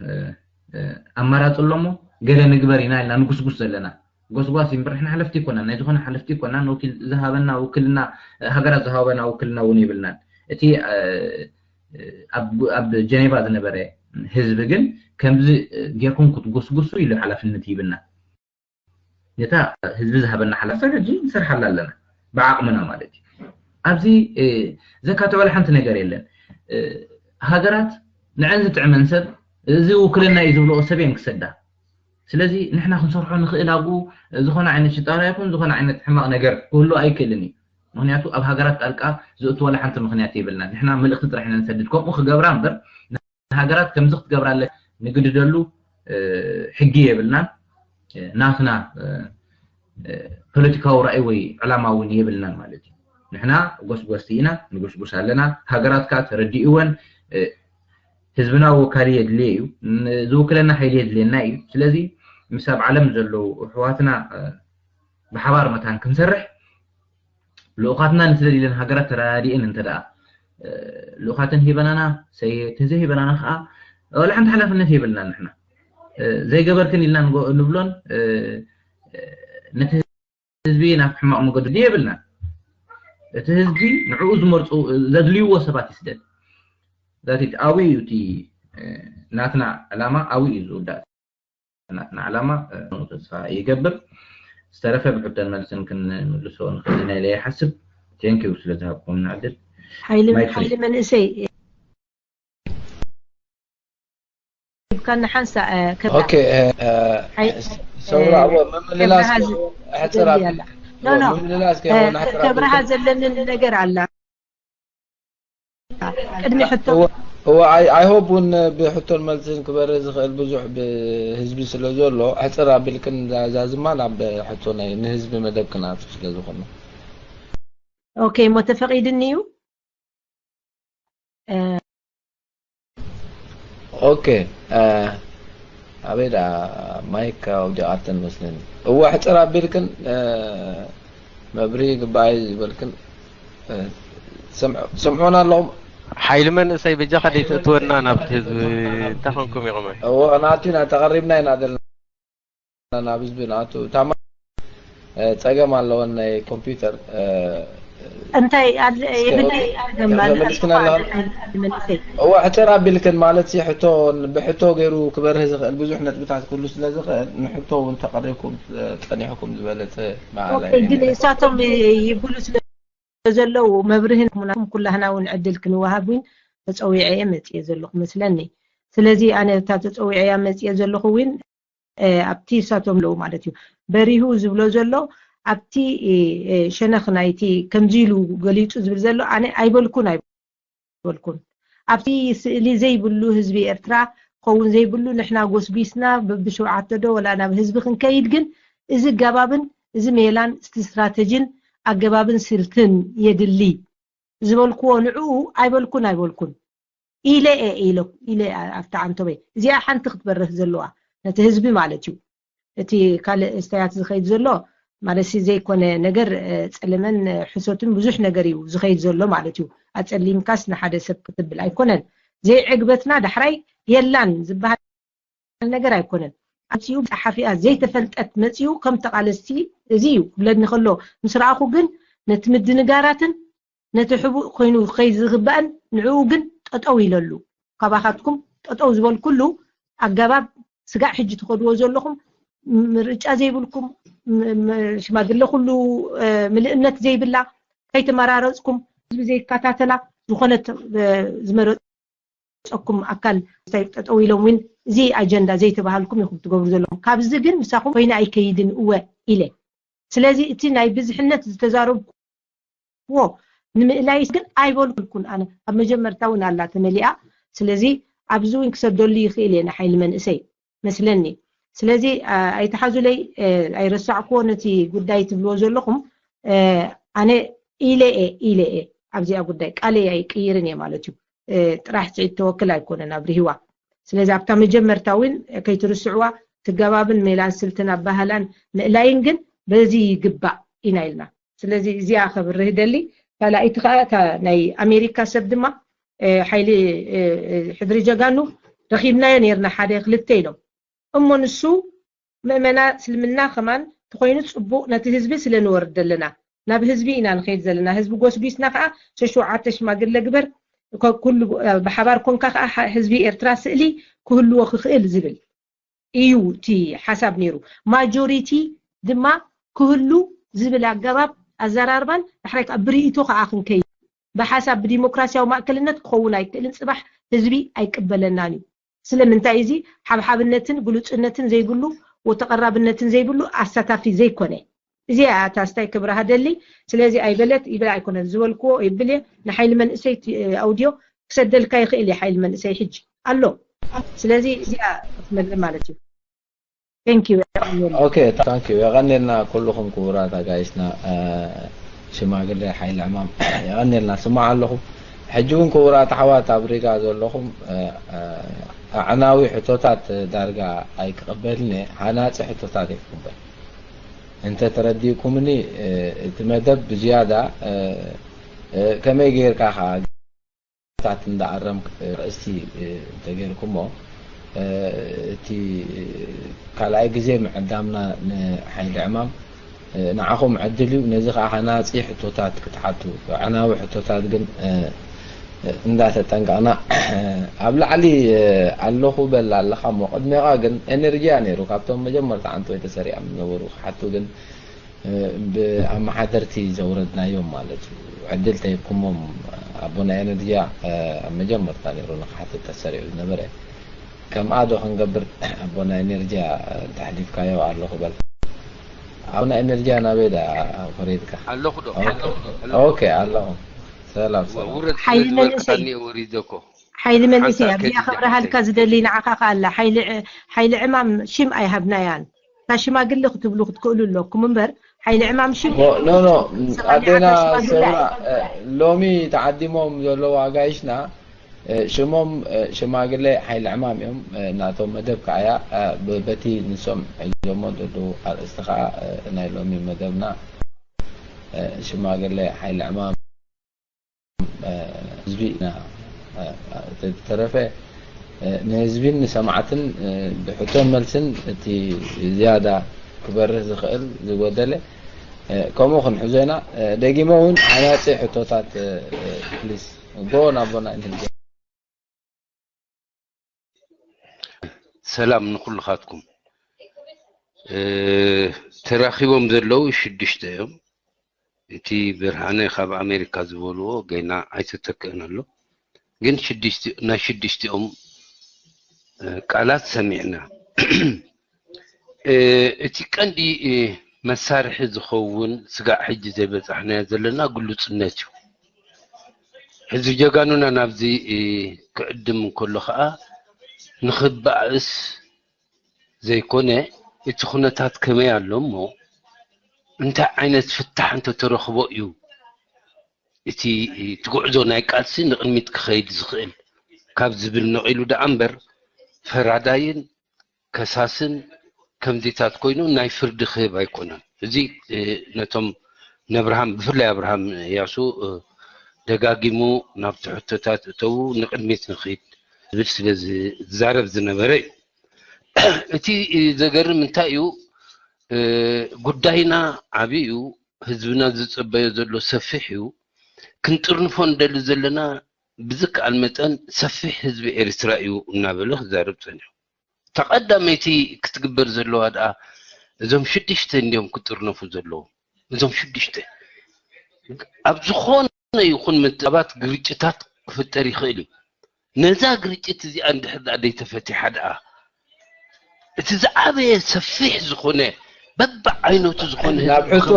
ኣማራፂ ኣሎሞ ገለ ንግበር ኢና ኢልና ንጉስጉስ ዘለና። ጎስጓስ እምበር ንሕና ሓለፍቲ ይኮናን፣ ናይ ዝኾነ ሓለፍቲ ይኮናን። ወኪል ዝሃበና ውክልና፣ ሃገራት ዝሃበና ውክልና እውን የብልናን። እቲ ኣብ ጀኔቫ ዝነበረ ህዝቢ ግን ከምዚ ጌርኩም ክትጉስጉሱ ኢሉ ሓላፍነት ይብና። ነታ ህዝቢ ዝሃበና ሓላፍነት ሕጂ ንሰርሓላ ኣለና ብዓቕምና ማለት እዩ። ኣብዚ ዘካተወላ ሓንቲ ነገር የለን። ሃገራት ንዐን ዝጥዕመን ሰብ እዚ ውክልና እዩ ዝብልኦ ሰብ እየን ክሰዳ። ስለዚ ንሕና ክንሰርሖ ንኽእል ኣብኡ ዝኾነ ዓይነት ሽጣራ ይኹን ዝኾነ ዓይነት ሕማቕ ነገር ክህሉ ኣይክእልን እዩ። ምክንያቱ ኣብ ሃገራት ጣልቃ ዝእትወላ ሓንቲ ምክንያት የብልናን። ንሕና ምልእኽቲ ጥራሕ ኢና ንሰድድ። ከምኡ ክገብራ እምበር ንሃገራት ከምዚ ክትገብራ ኣለ ንግድደሉ ሕጊ የብልናን። ናትና ፖለቲካዊ ራእይ ወይ ዕላማ እውን የብልናን ማለት እዩ። ንሕና ጎስጎስቲ ኢና፣ ንጉስጉስ ኣለና። ሃገራት ከዓ ተረዲእወን ህዝብና ወካሊ የድልየ እዩ፣ ዝውክለና ሓይሊ የድልየና እዩ። ስለዚ ምስ ኣብ ዓለም ዘለዉ ኣሕዋትና ብሓባር መታን ክንሰርሕ ልኡኻትና ንስደድ ኢለን ሃገራት ተረዳዲእን እንተ ደኣ ልኡኻተን ሂበናና ሰየ ተዘይሂበናና ከዓ ወላ ሓንቲ ሓላፍነት የብልና። ንሕና ዘይገበርክን ኢልና ንብሎን ነቲ ህዝቢ ናብ ሕማቕ መገዱ የብልናን። እቲ ህዝቢ ንዕኡ ዝመርፁ ዘድልይዎ ሰባት ይስደድ። ዛቲት ኣብኡ እዩ እቲ ናትና ዕላማ ኣብኡ እዩ ዝውዳእ። ናትና ዕላማ ተስፋ ይገብር። ዝተረፈ ብሕቶን መልስን ክንምልሶ ንኽእል ኢና ኢለ ይሓስብ። ቴንኪዩ ስለ ዝሃብኩም ንዕድል። ሓይሊ መንእሰይ ሂብካና ሓንሳ ኦኬ ሰውራ እወ ምምልላስ ሕፅር ምምልላስ ከብርሃ ዘለንን ነገር ኣላ ቅድሚ ሕቶ እወ ኣይሆብ እውን ብሕቶን መልስን ክበርህ ዝኽእል ብዙሕ ብህዝቢ ስለ ዘሎ ሕፅር ኣቢልክን ዛዝማ ናብ ሕቶ ናይ ንህዝቢ መደብ ክናቱ ስለ ዝኾነ ኦኬ እሞ ተፈቒድኒ እዩ ኦኬ ኣበይ ደኣ ማይክ ኣውዲቓተን መስለኒ እወ ሕፅር ኣቢልክን መብርሂ ግባኣይ ዝበልክን ትሰምዑና ኣለኹም ሓይሊ መንእሰይ በጃኻ ደይተእትወና ናብቲ ህዝቢ እንታይ ኮንኩም ኢኹም እወ ናቱ ኢና ተቐሪብና ኢና ዘለና ናብ ህዝቢ ንኣቱ እታ ጸገም ኣለወን ናይ ኮምፒውተር እንታይ የብለይ ተመልስክን ኣለኸን እወ ሕፅር ኣቢልክን ማለት ሲ ሕቶ ብሕቶ ገይሩ ክበርህ ዝኽእል ብዙሕ ነጥብታት ክህሉ ስለ ዝኽእል ንሕቶ እውን ተቐሪብኩም ፀኒሕኩም ዝበለፀ ግን እሳቶም ይብሉ ስለ ዘለዉ መብርህን ሙናኩም ኩላህና እውን ዕድል ክንወሃብ እውን ተፀዊዐ እየ መፅየ ዘለኹ መስለኒ ስለዚ ኣነ እታ ተፀዊዐ እያ መፅየ ዘለኹ እውን ኣብቲ እሳቶም ኣለዉ ማለት እዩ በሪሁ ዝብሎ ዘሎ ኣብቲ ሸነኽ ናይቲ ከምዚ ኢሉ ገሊፁ ዝብል ዘሎ ኣነ ኣይበልኩን ኣይበልኩን ኣብቲ ስእሊ ዘይብሉ ህዝቢ ኤርትራ ክኸውን ዘይብሉ ንሕና ጎስጒስና ብሸውዓተ ዶ ወላ ናብ ህዝቢ ክንከይድ ግን እዚ ገባብን እዚ ሜላን እቲ ስትራተጂን ኣገባብን ስልትን የድሊ ዝበልክዎ ንዕኡ ኣይበልኩን ኣይበልኩን ኢለ እየ ኢለ ኢለ ኣብቲ ዓንቶበይ እዚኣ ሓንቲ ክትበርህ ዘለዋ ነቲ ህዝቢ ማለት እዩ እቲ ካልእ እስተያት ዝኸይድ ዘሎ ማለት ዘይኮነ ነገር ፀለመን ሕሶትን ብዙሕ ነገር እዩ ዝኸይድ ዘሎ ማለት እዩ ኣፀሊምካስ ንሓደ ሰብ ክትብል ኣይኮነን ዘይዕግበትና ዳሕራይ የላን ዝበሃል ነገር ኣይኮነን ኣምፅኡ ፀሓፊኣ ዘይተፈልጠት መፅኡ ከም ተቓለስቲ እዚ እዩ ክብለኒ ከሎ ምስ ረኣኹ ግን ነቲ ምድንጋራትን ነቲ ሕቡእ ኮይኑ ክኸይድ ዝግባእን ንዕኡ ግን ጠጠው ኢለሉ ካባኻትኩም ጠጠው ዝበልኩሉ ኣገባብ ስጋዕ ሕጂ ትኸድዎ ዘለኹም ምርጫ ዘይብልኩም ሽማግለ ኩሉ ምልእነት ዘይብላ ከይተመራረፅኩም ህዝቢ ዘይከታተላ ዝኾነት ዝመረፀኩም ኣካል ጠጠው ኢሎም እውን እዚ ኣጀንዳ ዘይተባሃልኩም ኢኹም ትገብሩ ዘለኹም ካብዚ ግን ምሳኹም ኮይነ ኣይከይድን እወ ኢለ ስለዚ እቲ ናይ ብዝሕነት ዝተዛረብኩዎ ንምእላይስ ግን ኣይበልኩን ኣነ ኣብ መጀመርታ እውን ኣላ ተመሊኣ ስለዚ ኣብዚ እውን ክሰደሉ ይኽእል እየ ንሓይሊ መንእሰይ መስለኒ ስለዚ ኣይተሓዙለይ ኣይረሳዕክዎ ነቲ ጉዳይ ትብልዎ ዘለኹም ኣነ ኢለ እየ ኢለ እየ ኣብዚኣ ጉዳይ ቃለይ ኣይቅይርን እየ ማለት እዩ። ጥራሕ ስዒድ ተወክል ኣይኮነን ኣብርሂዋ። ስለዚ ኣብታ መጀመርታ እውን ከይትርስዕዋ፣ ትገባብን ሜላን ስልትን ኣባህላን ምእላይን ግን በዚ ይግባእ ኢና ኢልና። ስለዚ እዚኣ ከብርህ ደሊ። ካልኣይቲ ከዓ እታ ናይ ኣሜሪካ ሰብ ድማ ሓይሊ ሕድሪ ጀጋኑ ረኺብናዮ ነርና ሓደ ክልተ ኢሎም። እሞ ንሱ ምእመና እስልምና ከማን ተኾይኑ ጽቡቕ፣ ነቲ ህዝቢ ስለ ንወርድ ዘለና ናብ ህዝቢ ኢና ንኸይድ ዘለና። ህዝቢ ጎስጒስና ከዓ ሸሸውዓተ ሽማግለ ግበር፣ ኩሉ ብሓባር ኮንካ ከዓ ህዝቢ ኤርትራ ስእሊ ክህልዎ ክኽእል ዝብል እዩ እቲ ሓሳብ ነይሩ። ማጆሪቲ ድማ ክህሉ ዝብል ኣገባብ ኣዘራርባን ዳሕራይ ከዓ ብርእይቶ ከዓ ክንከይድ፣ ብሓሳብ ብዲሞክራሲያዊ ማእከልነት ክኸውን ኣይክእልን። ጽባሕ ህዝቢ ኣይቅበለናን እዩ። ስለምንታይ እዚ ሓብሓብነትን ግሉጽነትን ዘይብሉ፣ ተቐራብነትን ዘይብሉ ኣሳታፊ ዘይኮነ? እዚ ኣታ ስታይ ክብርሃ ደሊ። ስለዚ ኣይበለት ይብል ኣይኮነን ዝበልክዎ ይብል እየ። ንሓይሊ መንእሰይ ኣውድዮ ክሰደልካ ይኽእል እየ። ሓይሊ መንእሰይ ሕጂ ኣሎ። ስለዚ እዚኣ ክትመልእ ማለት እዩ። Thank you። ኦኬ፣ thank you። የቐንየልና ኩልኹም ክቡራት ኣጋይሽና። ሽማግለ ሓይሊ ዕማም የቐንየልና። ስማዕ ኣለኹም። ሕጂ እውን ክቡራት ኣሕዋት ኣብ ሪጋ ዘለኹም፣ ኣዕናዊ ሕቶታት ዳርጋ ኣይክቕበልን እየ። ሃናጺ ሕቶታት እየ ክቕበል። እንተ ተረዲእኩምኒ፣ እቲ መደብ ብዝያዳ ከመይ ጌርካ ከኣ ታት እንዳኣረምክ ርእስቲ ተገይርኩሞ፣ እቲ ካልኣይ ግዜ ምዕዳምና ንሓይሊ ዕማም ንዓኹም ዕድል እዩ። ነዚ ከዓ ሃናጺ ሕቶታት ክትሓቱ፣ ኣዕናዊ ሕቶታት ግን እንዳተጠንቀቕና፣ ኣብ ላዕሊ ኣለኹ በል ኣለኻ እሞ፣ ቅድሜኻ ግን ኤነርጂያ ነይሩ። ካብቶም መጀመርታ ዓንተወይ ተሰሪዖም ዝነበሩ ክሓቱ ግን ብኣመሓደርቲ ዘውረድናዮም ማለት እዩ። ዕድል ተሂብኩሞም። ኣቦና ኤነርጂያ ኣብ መጀመርታ ነይሩ ንክሓትት ተሰሪዑ ዝነበረ። ከምኣ ዶ ክንገብር? ኣቦና ኤነርጂያ እንተሕሊፍካዮ ኣለኹ በል። ኣቦና ኤነርጂያ ናበይ ዳ ኮሪድካ? ኣለኹ ዶ? ኦኬ፣ ኣለኹ። ሰላም፣ ሰላም። ውረድ ስለ ዝበልካኒ ወሪደ እኮ። ሓይሊ መንእሰይ ኣብዚኣ ከብረሃልካ ዝደሊ ንዓኻ ከኣላ ሓይሊ ዕማም ሽም ኣይሃብናያን። እታ ሽማግለ ክትብሉ ክትክእሉ ኣለኩም እምበር ሓይሊ ዕማም ሽም ኖ ኖ ኣዴና ሰብራ ሎሚ ተዓዲሞም ዘለዉ ኣጋይሽና ሽሞም ሽማግለ ሓይሊ ዕማም እዮም። ናቶም መደብ ከዓያ በቲ ንሶም ሒዞሞ ዘለዉ ኣርእስቲ ከዓ ናይ ሎሚ መደብና ሽማግለ ሓይሊ ዕማም ህዝቢ ኢና። ተረፈ ንህዝቢን ንሰማዕትን ብሕቶን መልስን እቲ ዝያዳ ክበርህ ዝኽእል ዝጎደለ ከምኡ ክንሕዞ ኢና። ደጊመ እውን ሃናፂ ሕቶታት ፕሊስ ጎ ናቦና እንህልገ ሰላም ንኩልኻትኩም። ተራኺቦም ዘለዉ ሽዱሽተ እዮም። እቲ ብርሃነ ካብ ኣሜሪካ ዝበልዎ ገና ኣይተተክእን ኣሎ። ግን ናይ ሽዱሽቲኦም ቃላት ሰሚዕና። እቲ ቀንዲ መሳርሒ ዝኸውን ስጋዕ ሕጂ ዘይበፃሕናዮ ዘለና ግሉፅነት እዩ። ሕዚ ጀጋኑና ናብዚ ክዕድም እንከሎ ከዓ ንኽባእስ ዘይኮነ እቲ ኩነታት ከመይ ኣሎ እሞ እንታይ ዓይነት ፍታሕ እንተተረኽቦ እዩ እቲ እቲ ጉዕዞ ናይ ቃልሲ ንቕድሚት ክኸይድ ዝኽእል ካብ ዝብል ነቒሉ ደኣ እምበር ፈራዳይን ከሳስን ከምዚታት ኮይኑ ናይ ፍርዲ ክህብ ኣይኮነን። እዚ ነቶም ነብርሃም ብፍላይ ኣብርሃም ያሱ ደጋጊሙ ናብቲ ሕቶታት እተዉ ንቕድሚት ንኽድ ዝብል ስለ ዝዛረብ ዝነበረ እዩ። እቲ ዘገርም እንታይ እዩ፣ ጉዳይና ዓብዪ እዩ፣ ህዝብና ዝፀበዮ ዘሎ ሰፊሕ እዩ። ክንጥርንፎ ንደሊ ዘለና ብዝከኣል መጠን ሰፊሕ ህዝቢ ኤርትራ እዩ እናበለ ክዛረብ ፀኒሑ። ተቐዳመይቲ ክትግበር ዘለዋ ደኣ እዞም ሽዱሽተ እንዲዮም ክጥርነፉ ዘለዎም። እዞም ሽዱሽተ ኣብ ዝኾነ ይኹን ምትባት ግርጭታት ክፍጠር ይኽእል እዩ። ነዛ ግርጭት እዚኣ እንድሕር ደኣ ደይተፈቲሓ ደኣ እቲ ዝዓበየ ሰፊሕ ዝኾነ በብዓይነቱ ዝኾነ ናብ ሕቶ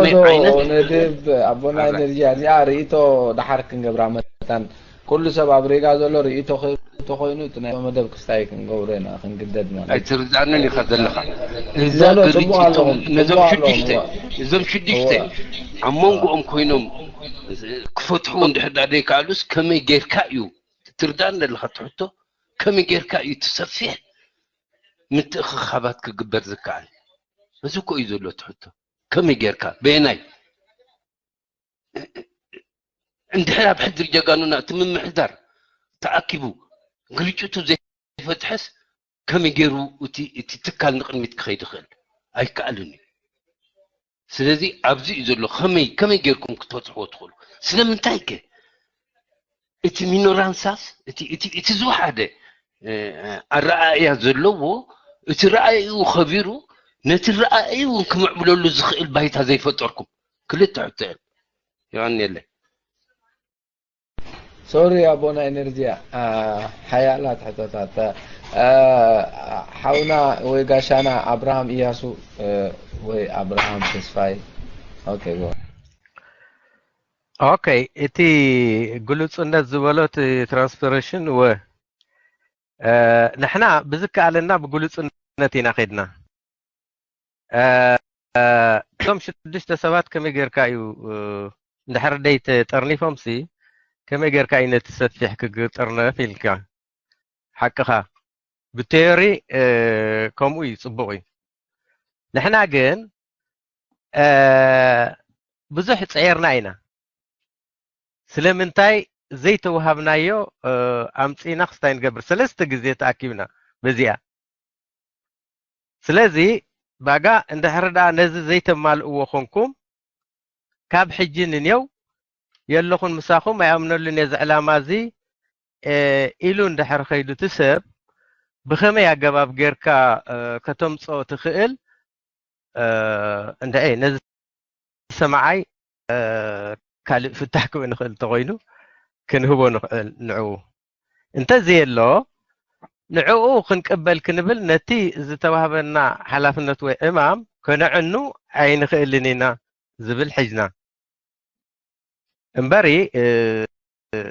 ዶ ነድብ ኣቦና ኤነርጂ እዚኣ ርእይቶ ደሓር ክንገብራ መታን ኩሉ ሰብ ኣብ ሬጋ ዘሎ ርእይቶ ክህብ ተኾይኑ እቲ ናይ መደብ ክስታይ ክንገብሮ ኢና ክንግደድ ማለት እዩ። ኣይትርዳእንን ኢኻ ዘለኻ። እዛ ግርጭቶም ነዞም ሽዱሽተ እዞም ሽዱሽተ ኣብ መንጎኦም ኮይኖም ክፈትሑ እንድሕር ዳ ዘይከኣሉስ ከመይ ጌርካ እዩ ትርዳእ ዘለኻ ትሕቶ? ከመይ ጌርካ እዩ ትሰፊሕ ምትእኽኻባት ክግበር ዝከኣል? እዚ እኮ እዩ ዘሎ ትሕቶ። ከመይ ጌርካ በየናይ እንድሕር ኣብ ሕድሪ ጀጋኑና እቲ ምምሕዳር ተኣኪቡ ግርጭቱ ዘይፈትሐስ ከመይ ገይሩ እቲ እቲ ትካል ንቕድሚት ክኸይድ ይኽእል? ኣይከኣልን እዩ። ስለዚ ኣብዚ እዩ ዘሎ ከመይ ከመይ ጌርኩም ክትፈትሕዎ ትኽእሉ? ስለምንታይ ከ እቲ ሚኖራንሳስ እቲ እቲ እቲ ዝወሓደ ኣረኣእያ ዘለዎ እቲ ረኣይኡ ከቢሩ ነቲ ረኣይኡ እውን ክምዕብለሉ ዝኽእል ባይታ ዘይፈጠርኩም ክልተ ሕቶ እዮም። የቐንየለይ። ሶሪ ኣቦና ኤነርጂያ ሓያላት ሕቶታት ሓውና ወይ ጋሻና ኣብርሃም እያሱ ወይ ኣብርሃም ተስፋይ okay go okay እቲ ግሉጽነት ዝበሎ እቲ transparency ወ ንሕና ብዝከኣለና ብግሉጽነት ኢና ከድና እቶም ሽዱሽተ ሰባት ከመይ ጌርካ እዩ እንድሕር ደይ ተጠርኒፎም ሲ ከመይ ጌርካ እዩ ነቲ ሰፊሕ ክግጥርነፍ ኢልካ ሓቅኻ ብቴዮሪ ከምኡ እዩ ጽቡቕ እዩ ንሕና ግን ብዙሕ ጸየርና ኢና ስለምንታይ ዘይተዋሃብናዮ ኣምጺና ክስታይ ንገብር ሰለስተ ግዜ ተኣኪብና በዚኣ ስለዚ ባጋ እንድሕር ደኣ ነዚ ዘይተማልእዎ ኮንኩም ካብ ሕጂ ንኔው የለኹን ምሳኹም ኣይኣምነሉን እየ እዚ ዕላማ እዚ ኢሉ እንድሕር ከይዱ እቲ ሰብ ብኸመይ ኣገባብ ጌርካ ከተምፅኦ ትኽእል እንድዒ ነዚ ሰማዓይ ካልእ ፍታሕ ክብእ ንኽእል እንተኾይኑ ክንህቦ ንኽእል ንዕኡ እንተዘየሎ ንዕኡ ክንቅበል ክንብል ነቲ ዝተዋህበና ሓላፍነት ወይ ዕማም ከነዕኑ ኣይንኽእልን ኢና ዝብል ሒዝና እምበሪ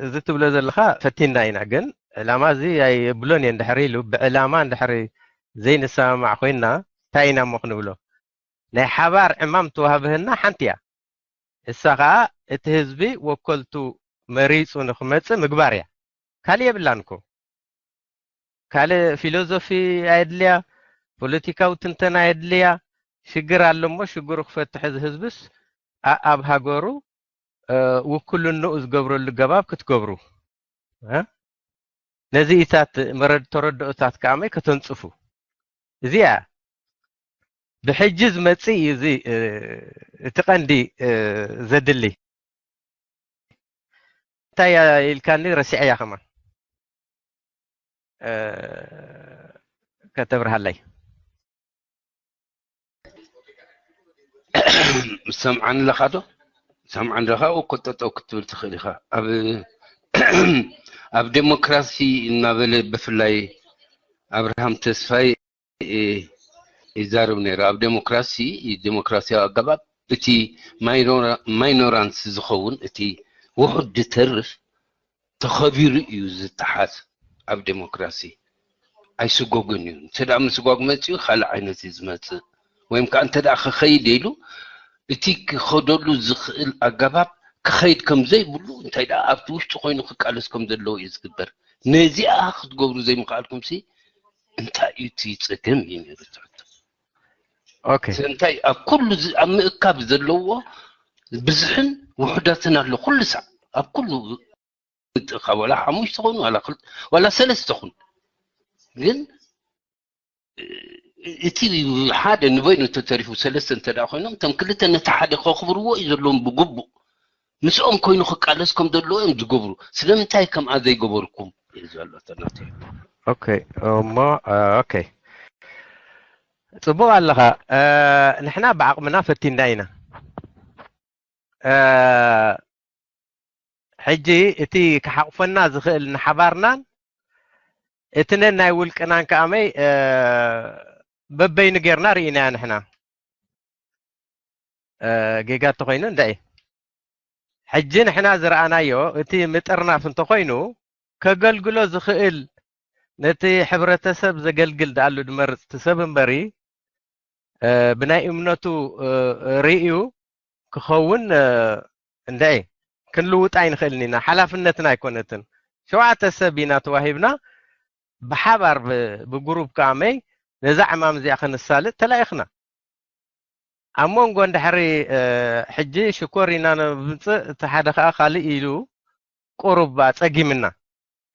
እዚ ትብሎ ዘለኻ ፈቲና ኢና ግን ዕላማ እዚ ኣይብሎን እየ እንድሕር ኢሉ ብዕላማ እንድሕር ዘይንሰማማዕ ኮይንና እንታይ ኢና እሞ ክንብሎ ናይ ሓባር ዕማም ተዋህብህና ሓንቲ እያ እሳ ኸዓ እቲ ህዝቢ ወከልቱ መሪፁ ንክመፅእ ምግባር እያ ካልእ የብላን እኮ ካልእ ፊሎዞፊ ኣየድልያ ፖለቲካዊ ትንተና ኣየድልያ ሽግር ኣሎ እሞ ሽግሩ ክፈትሕ እዚ ህዝብስ ኣብ ሃገሩ ውክልንኡ ዝገብረሉ ገባብ ክትገብሩ ነዚ ኢታት ተረድኦታት ከኣመይ ከተንፅፉ እዚኣ ብሕጂ ዝመፅእ እዩ እዚ እቲ ቀንዲ ዘድሊ እንታይ ኢልካኒ ረሲዐያ ከማን ከተብርሃለይ ሰምዓኒ ኣለኻ ዶ ሰምዓኒ ኣለኻ እኮ ጠጠው ክትብል ትኽእል ኢኻ ኣብ ኣብ ዴሞክራሲ እናበለ ብፍላይ ኣብርሃም ተስፋይ ይዛረብ ነይሩ ኣብ ዴሞክራሲ ዴሞክራሲያዊ ኣገባብ እቲ ማይኖራንስ ዝኸውን እቲ ውሑድ ዝተርፍ ተኸቢሩ እዩ ዝተሓዝ ኣብ ዴሞክራሲ ኣይስጎግን እዩ እንተ ደኣ ምስጓግ መፅኡ ካልእ ዓይነት እዩ ዝመፅእ ወይም ከዓ እንተ ደኣ ክኸይድ ኢሉ እቲ ክኸደሉ ዝኽእል ኣገባብ ክኸይድ ከም ዘይብሉ እንታይ ደኣ ኣብቲ ውሽጢ ኮይኑ ክቃለስ ከም ዘለዎ እዩ ዝግበር ነዚኣ ክትገብሩ ዘይምኽኣልኩም ሲ እንታይ እዩ እቲ ፀገም እዩ ነይሩ ትሕቶ ኦኬ እንታይ ኣብ ኩሉ ዚ- ኣብ ምእካብ ዘለዎ ብዝሕን ውሑዳትን ኣሎ ኩሉ ሳዕ ኣብ ኩሉ ምትእኻብ ዋላ ሓሙሽተ ኹን ዋላ ክልተ ዋላ ሰለስተ ኹን ግን እ- እቲ ሓደ ንበይኑ ተተሪፉ ሰለስተ እንተ ደኣ ኮይኖም እቶም ክልተ ነቲ ሓደ ከኽብርዎ እዩ ዘለዎም ብግቡእ ምስኦም ኮይኑ ክቃለስ ከም ዘለዎ እዮም ዝገብሩ ስለምንታይ ከምኣ ዘይገበርኩም እዩ ዘሎ ተናተ ኦኬ እሞ ኦኬ ጽቡቕ ኣለኻ ንሕና ብዓቕምና ፈቲና ኢና ሕጂ እቲ ክሓቕፈና ዝኽእል ንሓባርናን እቲ ነናይ ውልቅናን ከኣመይ በበይኑ ጌርና ርኢናያ ንሕና ጌጋ እንተኾይኑ እንድዒ ሕጂ ንሕና ዝረኣናዮ እቲ ምጥርናፍ እንተኾይኑ ከገልግሎ ዝኽእል ነቲ ሕብረተሰብ ዘገልግል ደኣሉ ድመርፅ እቲ ሰብ እምበሪ ብናይ እምነቱ ርእዩ ክኸውን እ፣ እንድዒ ክንልውጣ ኣይንኽእልን ኢና። ሓላፍነትና ኣይኮነትን። ሸውዓተ ሰብ ኢና ተዋሂብና፣ ብሓባር ብ-፣ ብጉሩፕ ከኣመይ ነዛ ዕማም እዚኣ ክንሳልጥ ተላኢኽና። ኣብ መንጎ እንድሕሪ፣ እ፣ ሕጂ ሽኮር ኢና ነምጽእ፣ እቲ ሓደ ከኣ ካልእ ኢሉ ቁሩብ ኣጸጊምና።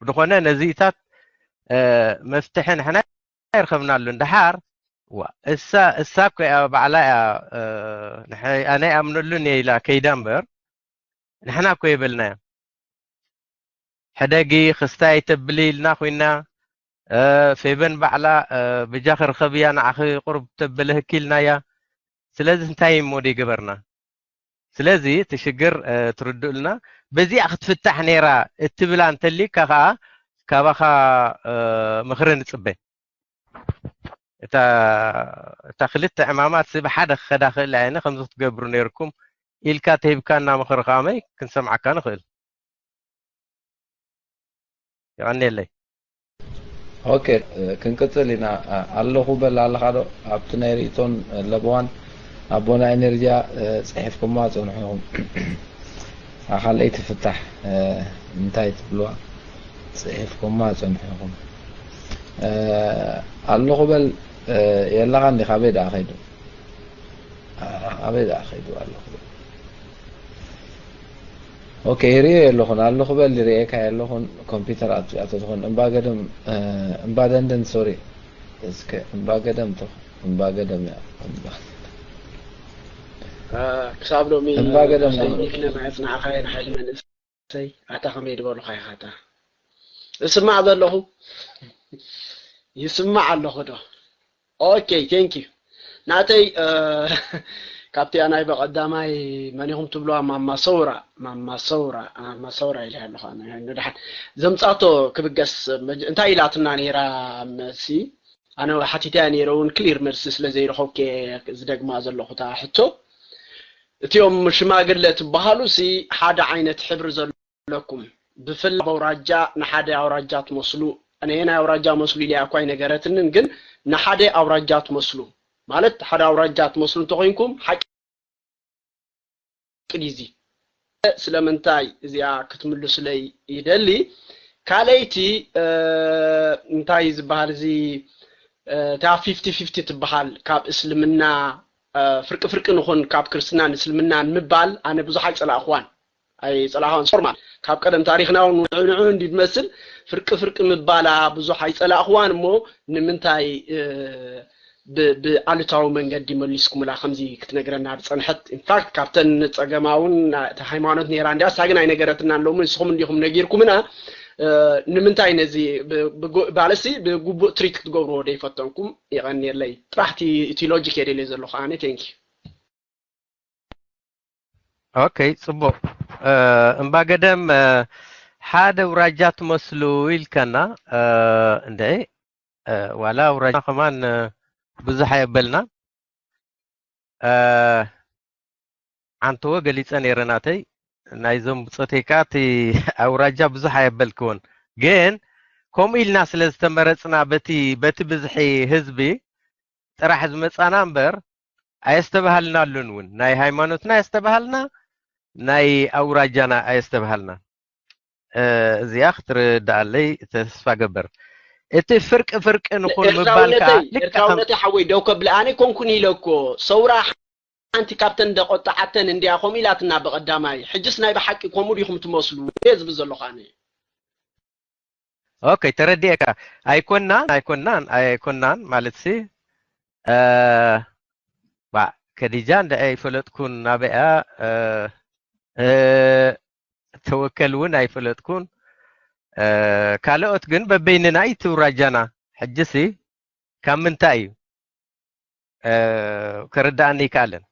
ብዝኾነ ነዚታት፣ እ፣ መፍትሒ ንሕና ይርከብናሉ። እንድሓር፣ ዋ፣ እሳ፣ እሳ እኮ እያ ባዕላ እያ፣ እ፣ ንሕ-፣ ኣነ ይኣምነሉን እየ ኢላ ከይዳ እምበር፣ ንሕና እኮ የበልናያ። ሕደጊ፣ ክስታይ ተብሊ ኢልና ኮይና፣ እ፣ ፌበን ባዕላ፣ እ፣ ብጃኺ ርኸብያ ንዓኺ ቁሩብ ተበለህኪ ኢልናያ። ስለዚ እንታይ እሞ ደይገበርና? ስለዚ እቲ ሽግር፣ እ፣ ትርድኡልና፣ በዚኣ ክትፍታሕ ነይራ እትብላ እንተሊካ ከኣ ካባኻ፣ እ፣ ምኽሪ ንጽበ። እታ፣ እታ ክልተ ዕማማት ሲ ብሓደ ክኸዳ ክእል እየን፣ ከምዚ ክትገብሩ ነይርኩም ኢልካ ተሂብካና ምኽሪ ከኣመይ ክንሰምዓካ ንኽእል። የቐንየለይ። ኦኬ፣ ክንቅጽል ኢና። ኣለኹ በል ኣለኻ ዶ? ኣብቲ ናይ ርእይቶን ለበዋን ኣቦና ኤነርጂያ፣ እ፣ ጽሒፍኩማ ጽንሑ ኢኹም። ኣ፣ ካልኣይቲ ፍታሕ፣ እ፣ እንታይ ትብልዋ? ጽሒፍኩማ ጽንሑ ኢኹም። እ፣ ኣለኹ በል፣ እ፣ የለኻን ዲኻ? ኣበይ ደኣ ኸይዱ? ኣ፣ ኣበይ ደኣ ኸይዱ ኣለኹ በል? ኦኬ፣ ይርእዮ የለኹን፣ ኣለኹ በል፣ ይርእየካ የለኹን፣ ኮምፒውተር ኣጥፊኣ ተትኾን። እምባ ገደም፣ እ፣ እምባ ደንደን፣ ሶሪ። እስከ እምባ ገደም ተኽ-፣ እምባ ገደም እያ። እምባ፣ እ፣ ክሳብ ሎሚ እምባ ገደም ሰይኒክ ነማየት ንዓኻ የን ሓይሊ መንእሰይ። ኣታ ከመይ ድበሉኻ ኢኻ ኣታ? እስማዕ ዘለኹ። ይስማዕ ኣለኹ ዶ? ኦኬ፣ ቴንክ ዩ። ናተይ፣ እ፣ ካብቲኣ ናይ በቐዳማይ መን ኢኹም ትብልዋ? ማማ ሰውራ፣ ማማ ሰውራ፣ ማማ ሰውራ ኢለ ኣለኹ ኣነ። ንድሓን ዘምጻቶ ክብገስ መጅ-፣ እንታይ ኢላትና ነይራ መሲ? ኣነ ሓቲተያ ነይረ እውን ክሊር መልሲ ስለ ዘይረኸብኩ እየ ዝደግማ ዘለኹ እታ ሕቶ። እቲኦም ሽማግለ ትበሃሉ ሲ ሓደ ዓይነት ሕብሪ ዘለኩም፣ ብፍላይ ኣብ ኣውራጃ ንሓደ ኣውራጃ ትመስሉ፣ ነየናይ ኣውራጃ መስሉ ኢላ እኳ ኣይነገረትንን፣ ግን ንሓደ ኣውራጃ ትመስሉ፣ ማለት ሓደ ኣውራጃ ትመስሉ እንተኾይንኩም ሓቂ ድዩ እዚ? ስለምንታይ እዚኣ ክትምልሱለይ ይደሊ። ካልኣይቲ፣ እ፣ እንታይ ዝበሃል እዚ፣ እ፣ እታ ፊፍቲ ፊፍቲ ትበሃል፣ ካብ እስልምና፣ እ፣ ፍርቂ ፍርቂ ንኹን ካብ ክርስትናን እስልምናን ምባል ኣነ ብዙሕ ኣይጸላእኽዋን። ኣይጸላእኽዋን። ኖርማል፣ ካብ ቀደም ታሪኽና እውን ንዑ ንዑ እንዲ ዝመስል ፍርቂ ፍርቂ ምባላ ብዙሕ ኣይጸላእኽዋን። እሞ ንምንታይ፣ እ፣ ብ-፣ ብኣሉታዊ መንገዲ መሊስኩምላ ከምዚ ክትነግረና ዝጸንሐት? ኢንፋክት ካብተን ጸገማ እውን እቲ ሃይማኖት ነይራ እንዲያ፣ እሳ ግን ኣይነገረትናን። ሎሚ ንስኹም እንዲኹም ነጊርኩምና። እ፣ ንምንታይ ነዚ ብ-፣ ብጎ-፣ ባለሲ ብግቡእ ትሪት ክትገብርዎ ደይፈተንኩም? የቐንየለይ። ጥራሕ እቲ፣ እቲ ሎጂክ እየ ደልየ ዘለኹ ኣነ። ቴንክ ዩ። ኦኬ፣ ጽቡቕ። እ፣ እምባ ገደም፣ እ፣ ሓደ ኣውራጃ ትመስሉ ኢልካና፣ እ፣ እንደ፣ እ፣ ዋላ ኣውራጃ ከማን፣ እ፣ ብዙሕ ኣየበልና። እ፣ ዓንተወ ገሊጸ ነይረ ናተይ። ናይዞም ብጾተይ ከኣ እቲ ኣውራጃ ብዙሕ ኣየበልክዎን። ግን ከምኡ ኢልና ስለ ዝተመረጽና በቲ፣ በቲ ብዝሒ ህዝቢ ጥራሕ ዝመጻና እምበር ኣየስተባሃልናሉን እውን። ናይ ሃይማኖትና ኣየስተባሃልና፣ ናይ ኣውራጃና ኣየስተባሃልና። እ፣ እዚኣ ክትርድኣለይ ተስፋ ገበር። እቲ ፍርቂ ፍርቂ ንኹን ምባል ከኣ ኤርትራውነተይ፣ ልክዕ ከም ኤርትራውነተይ ሓወይ ደው ከብል ኣነ ኮንኩን ኢለ እኮ። ሰውራ ሓንቲ ካብተን ደቆጣዓተን እንዲያ ከምኡ ኢላትና ብቐዳማይ። ሕጅስ ናይ ብሓቂ ከምኡ ዲኹም ትመስሉ? እየ ዝብል ዘለኹ ኣነ። ኦኬ፣ ተረዲኤካ። ኣይኮናን፣ ኣይኮናን፣ ኣይኮናን ማለትሲ፣ እ፣ ባ፣ ከዲጃ እንደ ኣይፈለጥኩን ናበይኣ፣ እ፣ እ፣ ተወከል እውን ኣይፈለጥኩን። እ፣ ካልኦት ግን በበይንና እዩ ትውራጃና። ሕጅሲ ካብ ምንታይ እዩ? እ፣ ከረድኣኒ ይከኣልን።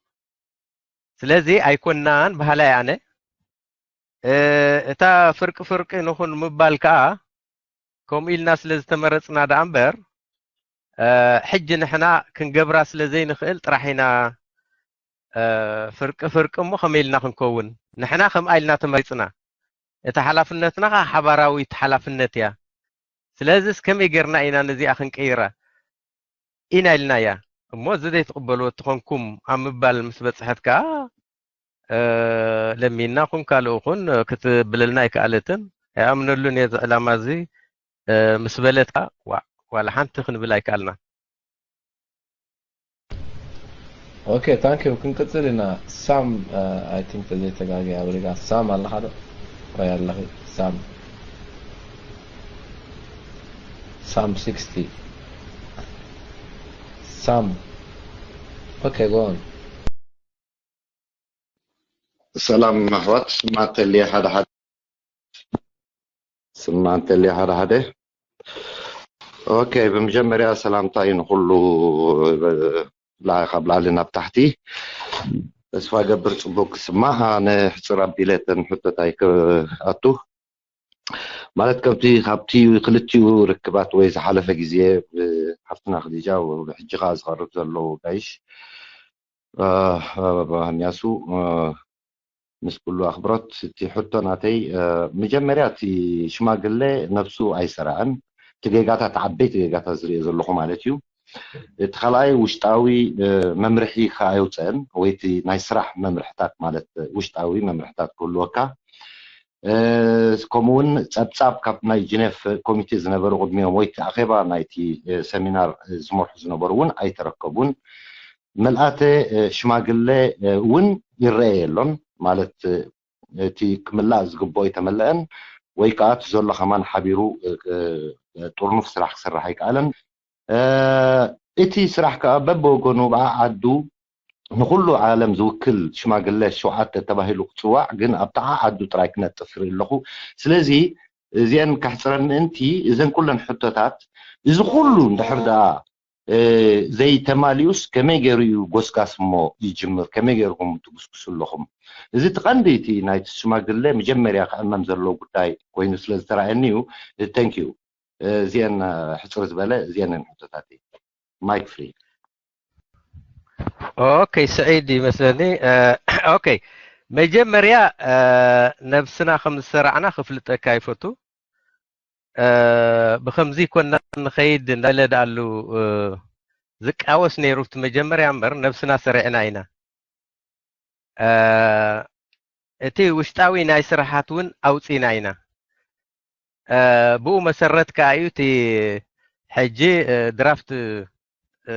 ስለዚ ኣይኮናን በሃላይ ኣነ። እ፣ እታ ፍርቂ ፍርቂ ንኹን ምባል ከኣ ከምኡ ኢልና ስለ ዝተመረጽና ደኣ እምበር፣ እ፣ ሕጂ ንሕና ክንገብራ ስለ ዘይንኽእል ጥራሕ ኢና፣ እ፣ ፍርቂ ፍርቂ እሞ ከመይ ኢልና ክንከውን? ንሕና ከምኣ ኢልና ተመሪጽና። እታ ሓላፍነትና ከኣ ሓባራዊት ሓላፍነት እያ። ስለዚስ ከመይ ጌርና ኢና ነዚኣ ክንቅይራ? ኢና ኢልናያ። እሞ እዚ ዘይትቕበልዎ እትኾንኩም ኣብ ምባል ምስ በጽሐት ከኣ፣ ለሚና ኹን ካልኡ ኹን ክትብልልና ኣይከኣለትን። ኣይኣምነሉን እየ እዚ ዕላማ እዚ ምስ በለትካ ዋላ ሓንቲ ክንብል ኣይከኣልና። ኦኬ፣ ታንክ ዩ። ክንቅጽል ኢና። ሳም፣ ኣይ ቲንክ ተዘይተጋግየ ኣብ ሪጋ ሳም ኣለኻ ዶ? ወይ ኣለኺ? ሳም፣ ሳም ሲክስቲ፣ ሳም። ኦኬ፣ ጎ ኦን። ሰላም ኣሕዋት፣ ስማዕ እንተልየ ሓደ ሓደ ስማዕ እንተልየ ሓደ ሓደ። ኦኬ፣ ብመጀመርያ ሰላምታይ ንኹሉ፣ ላ- ካብ ላዕሊ ናብ ታሕቲ። ተስፋ ገብር ጽቡቅ ክስማዕ። ኣነ ሕጽር ኣቢለ እተን ሕቶታይ ክኣቱ። ማለት ከምቲ ካብቲ ክልቲኡ ርክባት ወይ ዝሓለፈ ግዜ ብሓፍትና ክዲጃ፣ ብሕጂ ከኣ ዝቐርብ ዘሎ ጋይሽ፣ እ፣ እ፣ ንያሱ፣ እ፣ ምስ ኩሉ ኣኽብሮት፣ እቲ ሕቶ ናተይ፣ እ፣ መጀመርያ እቲ ሽማግለ ነብሱ ኣይሰራዕን። እቲ ጌጋታት፣ ዓበይቲ ጌጋታት ዝሪኦ ዘለኹ ማለት እዩ። እቲ ካልኣይ ውሽጣዊ፣ እ፣ መምርሒ ከኣ ኣየውፀአን፣ ወይ እቲ ናይ ስራሕ መምርሕታት ማለት ውሽጣዊ መምርሕታት ክህልወካ። እ፣ ከምኡ እውን ጸብጻብ ካብ ናይ ጅኔፍ ኮሚቴ ዝነበሩ ቅድሚኦም ወይ እቲ ኣኼባ ናይቲ፣ እ፣ ሰሚናር፣ እ፣ ዝመርሑ ዝነበሩ እውን ኣይተረከቡን። ምልኣተ፣ እ፣ ሽማግለ፣ እ፣ እውን ይረአ የሎን። ማለት፣ እ፣ እቲ ክምላእ ዝግብኦ ኣይተመለአን፣ ወይ ከኣ እቲ ዘሎ ከማን ሓቢሩ፣ እ፣ እ፣ ጥርኑፍ ስራሕ ክሰርሕ ኣይከኣለን። እ፣ እቲ ስራሕ ከኣ በብወገኑ ብዓዓዱ ንኹሉ ዓለም ዝውክል ሽማግለ ሸውዓተ ተባሂሉ ክጽዋዕ፣ ግን ኣብቲ ዓዓዱ ጥራይ ክነጥፍ ርኢ ኣለኹ። ስለዚ እዚአን ከሕጽረን ምእንቲ፣ እዘን ኩለን ሕቶታት፣ እዚ ኩሉ እንድሕር ደኣ፣ እ፣ ዘይተማሊኡስ ከመይ ገይሩ እዩ ጎስጋስ እሞ ይጅምር? ከመይ ገይርኩም ትጉስጉሱ ኣለኹም? እዚ እቲ ቀንዲ እቲ ናይቲ ሽማግለ መጀመርያ ክዕመም ዘለዎ ጉዳይ ኮይኑ ስለ ዝተራእየኒ እዩ። ተንክ ዩ። እዚአን፣ እ፣ ሕጽር ዝበለ እዚአን እየን ሕቶታተይ። ማይክ ፍሪ። ኦኬ፣ ስዒድ ይመስለኒ። እ፣ ኦኬ፣ መጀመርያ፣ እ፣ ነብስና ከም ዝሰራዕና ክፍልጠካ ይፈቱ። እ፣ ብኸምዚ ኮና ንኸይድ እንዳለ ደኣሉ፣ እ፣ ዝቃወስ ነይሩ እቲ መጀመርያ እምበር፣ ነብስና ሰሪዕና ኢና። እ፣ እቲ ውሽጣዊ ናይ ስራሓት እውን ኣውፂና ኢና። እ፣ ብኡ መሰረት ከኣ እዩ እቲ ሕጂ፣ እ፣ ድራፍት፣ እ፣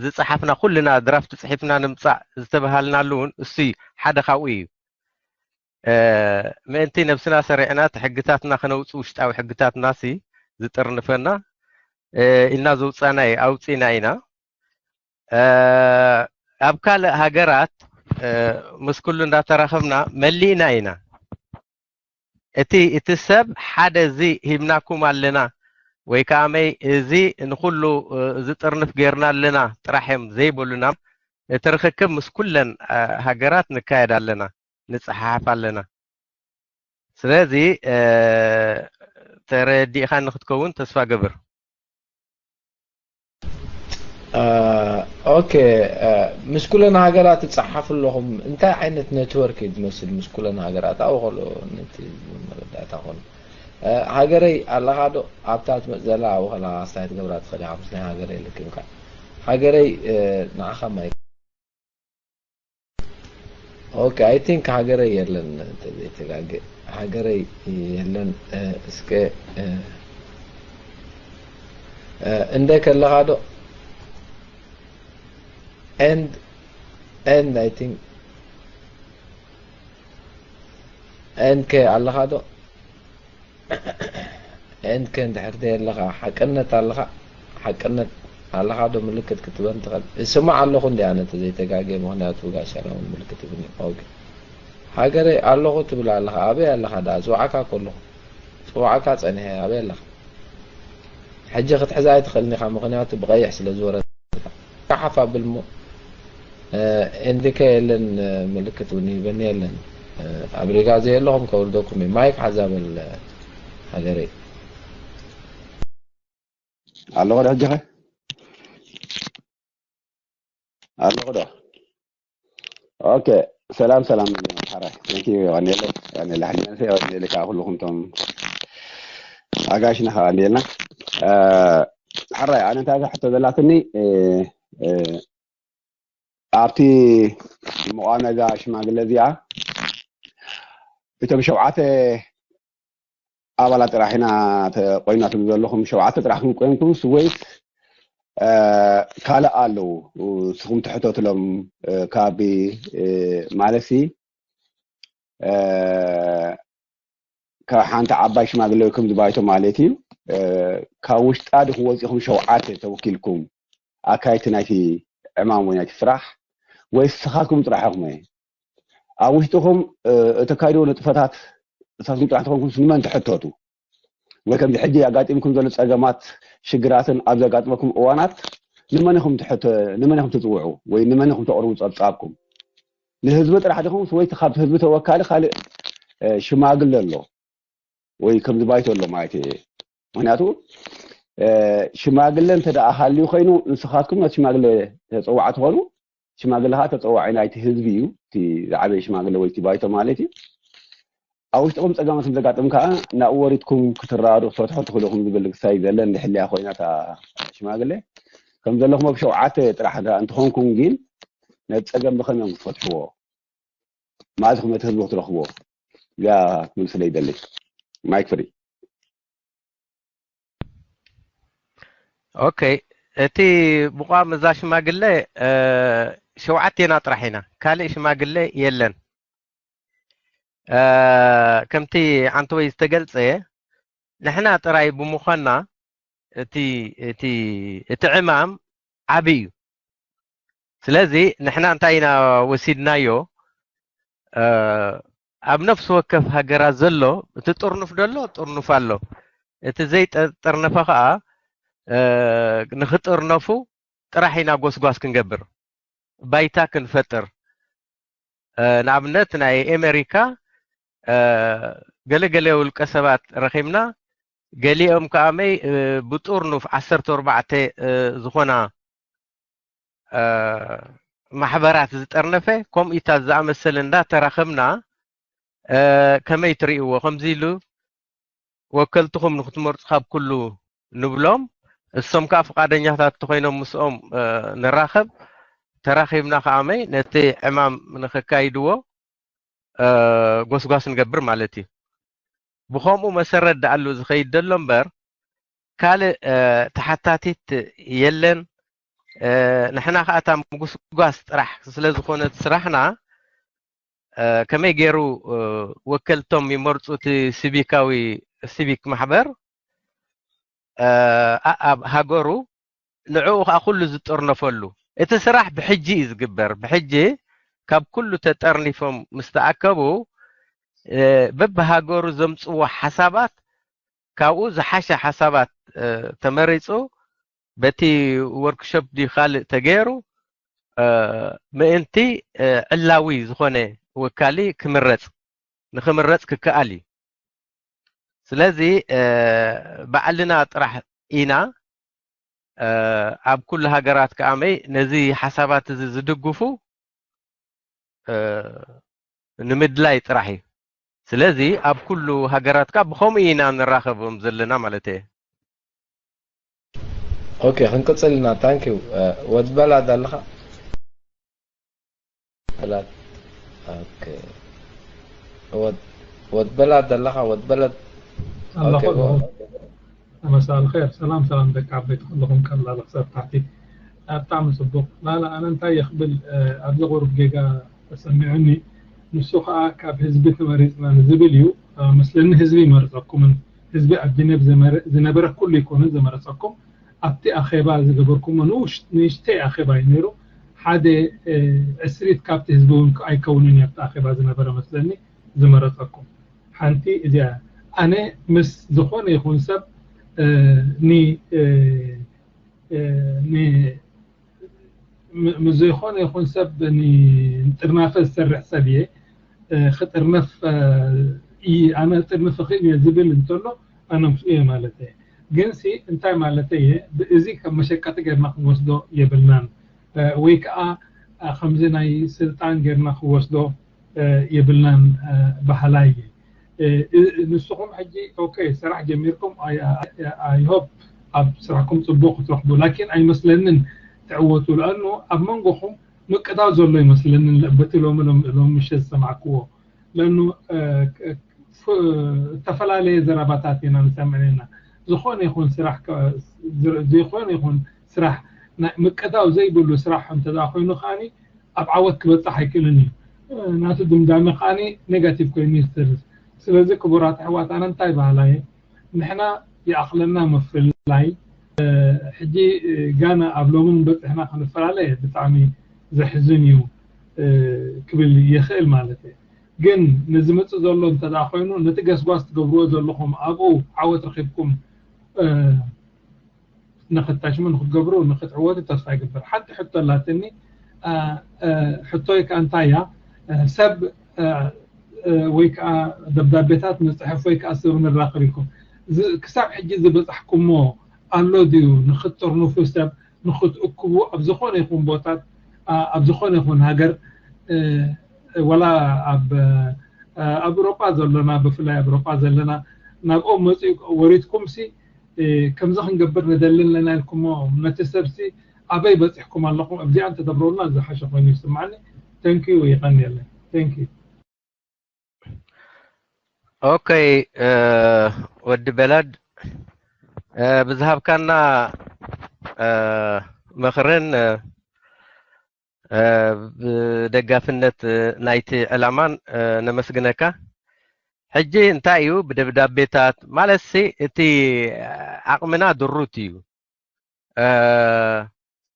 ዝጸሓፍና፣ ኩልና ድራፍት ጽሒፍና ንምጻእ ዝተበሃልናሉ እውን እሱ ሓደ ካብኡ እዩ። እ፣ ምእንቲ ነብስና ሰሪዕና እቲ ሕግታትና ከነውጽእ፣ ውሽጣዊ ሕግታትና ሲ ዝጥርንፈና፣ እ፣ ኢልና ዘውጻናይ ኣውጺና ኢና። እ፣ ኣብ ካልእ ሃገራት፣ እ፣ ምስ ኩሉ እንዳተራኸብና መሊእና ኢና። እቲ፣ እቲ ሰብ ሓደ እዚ ሂብናኩም ኣለና ወይ ከኣ መይ እዚ ንኹሉ፣ እ፣ ዝጥርንፍ ጌርና ኣለና ጥራሕ እዮም ዘይበሉና። እቲ ርኽክብ ምስ ኩለን፣ እ፣ ሃገራት ንካየድ ኣለና፣ ንጸሓሓፍ ኣለና። ስለዚ፣ እ፣ ተረዲእኻኒ ክትከውን ተስፋ ገብር። እ፣ ኦኬ፣ እ፣ ምስ ኩለን ሃገራት ትጸሓፉ ኣለኹም። እንታይ ዓይነት ኔትወርክ እዩ ዝመስል ምስ ኩለን ሃገራት? ኣብኡ ከሎ ነቲ መረዳእታ ኮኑ። እ፣ ሃገረይ ኣለኻ ዶ? ኣብታ ትመጽእ ዘላ ኣብኡ ከለኻ ኣስታይ ትገብራ ትኽእል ኢኻ፣ ምስ ናይ ሃገረይ ልክብካ። ሃገረይ፣ እ፣ ንዓኻ ማይ ኦኬ፣ I think ሃገረይ የለን፣ እንተዘይተጋገ ሃገረይ የለን። እ፣ እስከ፣ እ፣ እ፣ እንደ ከለኻ ዶ? And, and I think, and ከ ኣለኻ ዶ? ኤንድ ከ እንድሕር ደየለኻ ሓቅነት ኣለኻ? ሓቅነት ኣለኻ ዶ ምልክት ክትበን ትኽእል? እስማዕ ኣለኹ እንዲ ኣነ ተዘይተጋግየ፣ ምኽንያቱ ጋሻና እውን ምልክት ይብኒ። ኦኬ፣ ሃገረይ ኣለኹ ትብል ኣለኻ። ኣበይ ኣለኻ ደኣ? ጽውዓካ እኮ ኣለኹ። ጽውዓካ ጸኒሐ፣ ኣበይ ኣለኻ? ሕጂ ክትሕዛ ኣይትኽእልን ኢኻ፣ ምኽንያቱ ብቐይሕ ስለ ዝወረድካ። ካሓፍ ኣብል እሞ፣ እ፣ ኤንዲከ የለን፣ እ፣ ምልክት እውን ይህበኒ የለን። እ፣ ኣብ ሪጋ ዘየለኹም ከውርደኩም እዩ። ማይክ ሓዛ በል፣ እ፣ ሃገረይ። ኣለኹ ዶ ሕጂ ኸ? ኣለኹ ዶ? ኦኬ፣ ሰላም ሰላም፣ ሓራይ። Thank you፣ የቐንየለይ፣ የቐንየለይ፣ ሓጂ መንሰ፣ የቐንየለይ፣ ከዓ ኩልኹም ቶም ኣጋሽና፣ ከዓ ቀንየልና። እ፣ ሓራይ፣ ኣነ እንታይ ሕቶ ዘላትኒ፣ እ፣ እ፣ ኣብቲ መቋመ እዛ ሽማግለ እዚኣ እቶም ሸውዓተ ኣባላት ጥራሕ ኢና ተቆይናትሉ ዘለኹም። ሸውዓተ ጥራሕ ክንቆይንኩም ወይስ ካልእ ኣለዉ? ስኹም ትሕተትሎም ካብ ማለትሲ ካብ ሓንቲ ዓባይ ሽማግለ ወይ ከምዚ ባይቶ ማለት እዩ። ካብ ውሽጣ ድኹም ወፂኹም ሸውዓተ ተወኪልኩም ኣካይቲ ናይቲ ዕማም ወይ ናይቲ ስራሕ ወይ ስኻትኩም ጥራሕ ኢኹም? ኣብ ውሽጥኹም እተካይድዎ ንጥፈታት ንሳትኩም ጥራሕ ተኾንኩም ንመን ትሕተቱ? ወይ ከምዚ ሕጂ ኣጋጢምኩም ዘሎ ፀገማት ሽግራትን ኣብ ዘጋጥመኩም እዋናት ንመን ኢኹም ትሕተ- ንመን ኢኹም ትፅውዑ ወይ ንመን ኢኹም ተቕርቡ ፀብፃብኩም? ንህዝቢ ጥራሕ ድኹም ወይ እቲ ካብቲ ህዝቢ ተወካሊ ካልእ ሽማግለ ኣሎ ወይ ከምዚ ባይቶ ኣሎ ማለት እዩ? ምክንያቱ ሽማግለ እንተ ደኣ ሃልዩ ኮይኑ ንስኻትኩም ነቲ ሽማግለ ተፀዋዕ ትኾኑ። ሽማግለ ከዓ ተፀዋዒ ናይቲ ህዝቢ እዩ። እቲ ዝዓበየ ሽማግለ ወይ እቲ ባይቶ ማለት እዩ። ኣብ ውሽጥኹም ፀገማት ዘጋጥም ከዓ ናብኡ ወሪድኩም ክትረዳዱ ክትፈትሑ ትኽእሉ ኢኹም ዝብል ክሳይ ዘለን ድሕልያ ኮይና እታ ሽማግለ ከም ዘለኹም ኣብ ሸውዓተ ጥራሕ እንተ- እንተኾንኩም ግን ነቲ ፀገም ብኸመይ እዮም ክትፈትሕዎ? ማለት ኢኹም ነቲ ህዝቢ ክትረኽብዎ? እዚኣ ክትምልስለይ ይደሊ። ማይክ ፍሪ። ኦኬ፣ እቲ ምቋም እዛ ሽማግለ ሸውዓቴና ጥራሕ ኢና፣ ካልእ ሽማግለ የለን። ከምቲ ዓንተወይ ዝተገልጸ ንሕና ጥራይ ብምዃንና እቲ እቲ እቲ ዕማም ዓቢ እዩ። ስለዚ ንሕና እንታይ ኢና ወሲድናዮ? ኣብ ነፍሲ ወከፍ ሃገራት ዘሎ እቲ ጥርኑፍ ደሎ ጥርኑፍ ኣሎ። እቲ ዘይጠርነፈ ከዓ ንክጥርነፉ ጥራሕ ኢና ጎስጓስ ክንገብር፣ ባይታ ክንፈጥር። ንኣብነት ናይ ኤሜሪካ ገለገለ ውልቀ ሰባት ረኺብና፣ ገሊኦም ከኣመይ ብጥርኑፍ ዓሰርተ ኣርባዕተ ዝኾና ማሕበራት ዝጠርነፈ ከምኡታት ዝኣመሰለ እንዳተራኸብና ከመይ ትርእይዎ? ከምዚ ኢሉ ወከልትኹም ንክትመርፁ ካብ ኩሉ ንብሎም፣ እሶም ከዓ ፍቃደኛታት ተኮይኖም ምስኦም ንራኸብ። ተራኺብና ከዓመይ ነቲ ዕማም ንከካይድዎ ጎስጓስ ንገብር ማለት እዩ። ብኸምኡ መሰረት ደኣሉ ዝኸይድ ዘሎ እምበር ካልእ ተሓታቲት የለን። ንሕና ከዓ እታ ምጉስጓስ ጥራሕ ስለዝኾነት ስራሕና ከመይ ገይሩ ወከልቶም ይመርፁ እቲ ሲቪካዊ ሲቪክ ማሕበር ኣብ ሃገሩ ንዕኡ ከዓ ኩሉ ዝጥርነፈሉ እቲ ስራሕ ብሕጂ እዩ ዝግበር። ብሕጂ ካብ ኩሉ ተጠርኒፎም ምስ ተኣከቡ በብሃገሩ ዘምፅዎ ሓሳባት ካብኡ ዝሓሸ ሓሳባት ተመሪፁ በቲ ወርክሾፕ ድዩ ካልእ ተገይሩ ምእንቲ ዕላዊ ዝኾነ ወካሊ ክምረፅ ንክምረፅ ክከኣል እዩ። ስለዚ ባዕልና ጥራሕ ኢና ኣብ ኩሉ ሃገራት ከኣመይ ነዚ ሓሳባት እዚ ዝድግፉ ንምድላይ ጥራሕ እዩ። ስለዚ ኣብ ኩሉ ሃገራት ከዓ ብኸምኡ ኢና ንራኸቦም ዘለና ማለት እየ። ኦኬ፣ ክንቅፅል ኢና። ታንኪዩ። ወድ በላድ ኣለኻ? በላድ። ኦኬ። ወድ ወድ በላድ ኣለኻ? ወድ በላድ። ኣለኹ ኦኬ፣ ኣለኹ። መሳእ ኣልኸይር። ሰላም ሰላም ደቂ ዓበይቲ ኩልኹም ካብ ላዕሊ ክሳብ ታሕቲ። ብጣዕሚ ፅቡቕ። ላላ ኣነ እንታይ እየ ክብል ኣብዚ ቁሩብ ጌጋ ተሰሚዑኒ። ንሱ ከዓ ካብ ህዝቢ ተመሪፅና ንዝብል እዩ። መስለኒ ህዝቢ ይመርፀኩምን ህዝቢ ኣብ ጀነቭ ዝመረ- ዝነበረ ኩሉ ኣይኮነን ዝመረፀኩም። ኣብቲ ኣኼባ ዝገበርኩሞ ንኡሽ- ንእሽተይ ኣኼባ እዩ ነይሩ። ሓደ ዕስሪት ካብቲ ህዝቢ እውን ኣይከውንን እዩ ኣብቲ ኣኼባ ዝነበረ መስለኒ ዝመረፀኩም። ሓንቲ እዚኣ ኣነ ምስ ዝኾነ ይኹን ሰብ ኒ ኒ ም- ምስ ዘይኮነ ይኹን ሰብ ኒ- ንጥርናፈ ዝሰርሕ ሰብ እየ። ክጥርነፍ እ- ኣነ ጥርንፍ እኽእል እየ ዝብል እንተሎ ኣነ ምስኡ እየ ማለት እየ። ግን ሲ እንታይ ማለት እየ? ብ- እዚ ከም መሸቀጢ ጌርና ክንወስዶ የብልናን። እ፣ ወይ ከዓ እ፣ ከምዚ ናይ ስልጣን ጌርና ክንወስዶ የብልናን በሃላይ እየ። ንስኹም ሕጂ ኦኬ ስራሕ ጀሚርኩም፣ I hope ኣብ ስራሕኩም ፅቡቅ ክትረኽቡ፣ ላኪን ኣይመስለንን ትዕወቱ። ለኣኑ ኣብ መንጎኹም ምቅዳው ዘሎ ይመስለኒ። በቲ ሎሚ ሎም- ሎም ምሸት ዝሰማዕክዎ ለኑ እ፣ ክ- ፍ- ዝተፈላለየ ዘረባታት ኢና ንሰምዕ ነና። ዝኾነ ይኹን ስራሕ ከ- ዝር- ዝኾነ ይኹን ስራሕ ናይ ምቅዳው ዘይብሉ ስራሕ እንተ ደኣ ኮይኑ ከዓኒ ኣብ ዓወት ክበጽሕ ኣይክእልን እዩ። እ፣ ናቱ ድምዳሜ ከዓኒ ኔጋቲቭ ኮይኑ ይዝርዝ። ስለዚ ክቡራት ኣሕዋት ኣነ እንታይ በሃላ እየ፣ ንሕና ይኣኽለና ምፍልላይ። እ፣ ሕጂ እ፣ ጋና ኣብ ሎሚ በጽሕና ክንፈላለ ብጣዕሚ ዘሕዝን እዩ እ፣ ክብል ይኽእል ማለት እዩ። ግን ንዝመጽእ ዘሎ እንተ ደኣ ኮይኑ ነቲ ገስጓስ ትገብርዎ ዘለኹም ኣብኡ ዓወት ረኺብኩም እ፣ ንኽታሽሙ ንኽትገብሩ ንኽትዕወቱ ተስፋ ይገብር። ሓንቲ ሕቶ ኣላትኒ። እ፣ እ፣ ሕቶይ ከኣ እንታይ እያ? እ፣ ሰብ እ፣ እ፣ ወይ ከዓ ደብዳቤታት ንፅሕፍ ወይ ከዓ ሰብ ንራኸብ ኢልኩም ዝ- ክሳብ ሕጂ ዝበፃሕኩሞ ኣሎ ድዩ? ንኽትጥርንፉ ሰብ ንኽትእክቡ ኣብ ዝኾነ ይኹን ቦታት ኣ- ኣብ ዝኾነ ይኹን ሃገር እ፣ ወላ ኣብ እ፣ ኣብ ኤውሮጳ ዘለና ብፍላይ ኣብ ኤውሮጳ ዘለና ናብኦም መፂኡ ወሪድኩም ሲ እ፣ ከምዚ ክንገብር ንደሊ ኣለና ኢልኩሞ ነቲ ሰብ ሲ ኣበይ በፂሕኩም ኣለኹም? ኣብዚኣ እንተተብረውልና ዝሓሸ ኮይኑ ይስማዓኒ። ተንኪዩ ይቐንየለይ። ተንኪዩ። ኦኬ፣ ወዲ በላድ፣ ብዝሃብካና ምኽርን ብደጋፍነት ናይቲ ዕላማን ነመስግነካ። ሕጂ እንታይ እዩ ብደብዳቤታት ማለትሲ እቲ ዓቕምና ድሩት እዩ።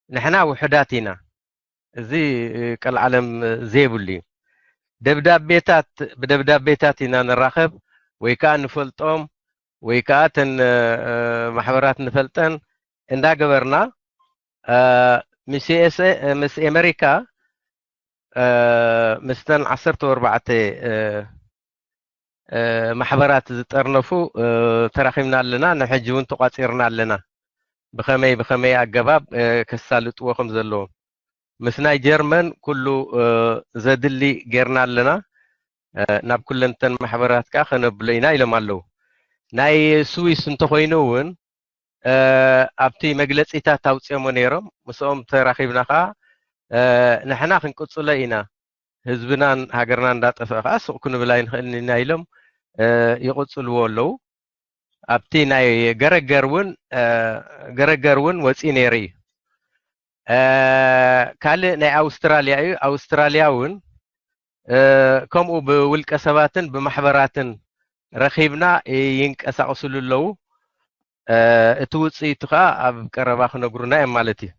ንሕና ውሑዳት ኢና። እዚ ቀልዓለም ዘይብሉ እዩ። ደብዳቤታት ብደብዳቤታት ኢና ንራኸብ ወይ ከዓ ንፈልጦም ወይ ከዓ እተን ማሕበራት ንፈልጠን እንዳገበርና ምስ ኤመሪካ ምስተን ዓሰርተ ኣርባዕተ ማሕበራት ዝጠርነፉ ተራኺብና ኣለና። ንሕጂ እውን ተቋፂርና ኣለና። ብኸመይ ብኸመይ ኣገባብ ከሳልጥዎ ከም ዘለዎም ምስ ናይ ጀርመን ኩሉ ዘድሊ ጌርና ኣለና። ናብ ኩለንተን ማሕበራት ከዓ ከነብሎ ኢና ኢሎም ኣለዉ። ናይ ስዊስ እንተኾይኑ እውን ኣብቲ መግለፂታት ኣውፅኦሞ ነይሮም። ምስኦም ተራኺብና ከዓ ንሕና ክንቅፅሎ ኢና፣ ህዝብናን ሃገርና እንዳጠፍአ ከዓ ስቕ ክንብል ኣይንኽእልን ኢና ኢሎም ይቕፅልዎ ኣለዉ። ኣብቲ ናይ ገረገር እውን ገረገር እውን ወፂኡ ነይሩ እዩ። ካልእ ናይ ኣውስትራልያ እዩ። ኣውስትራልያ እውን ከምኡ ብውልቀ ሰባትን ብማሕበራትን ረኺብና ይንቀሳቐስሉ ኣለዉ። እቲ ውፅኢቱ ከዓ ኣብ ቀረባ ክነግሩና እዮም ማለት እዩ።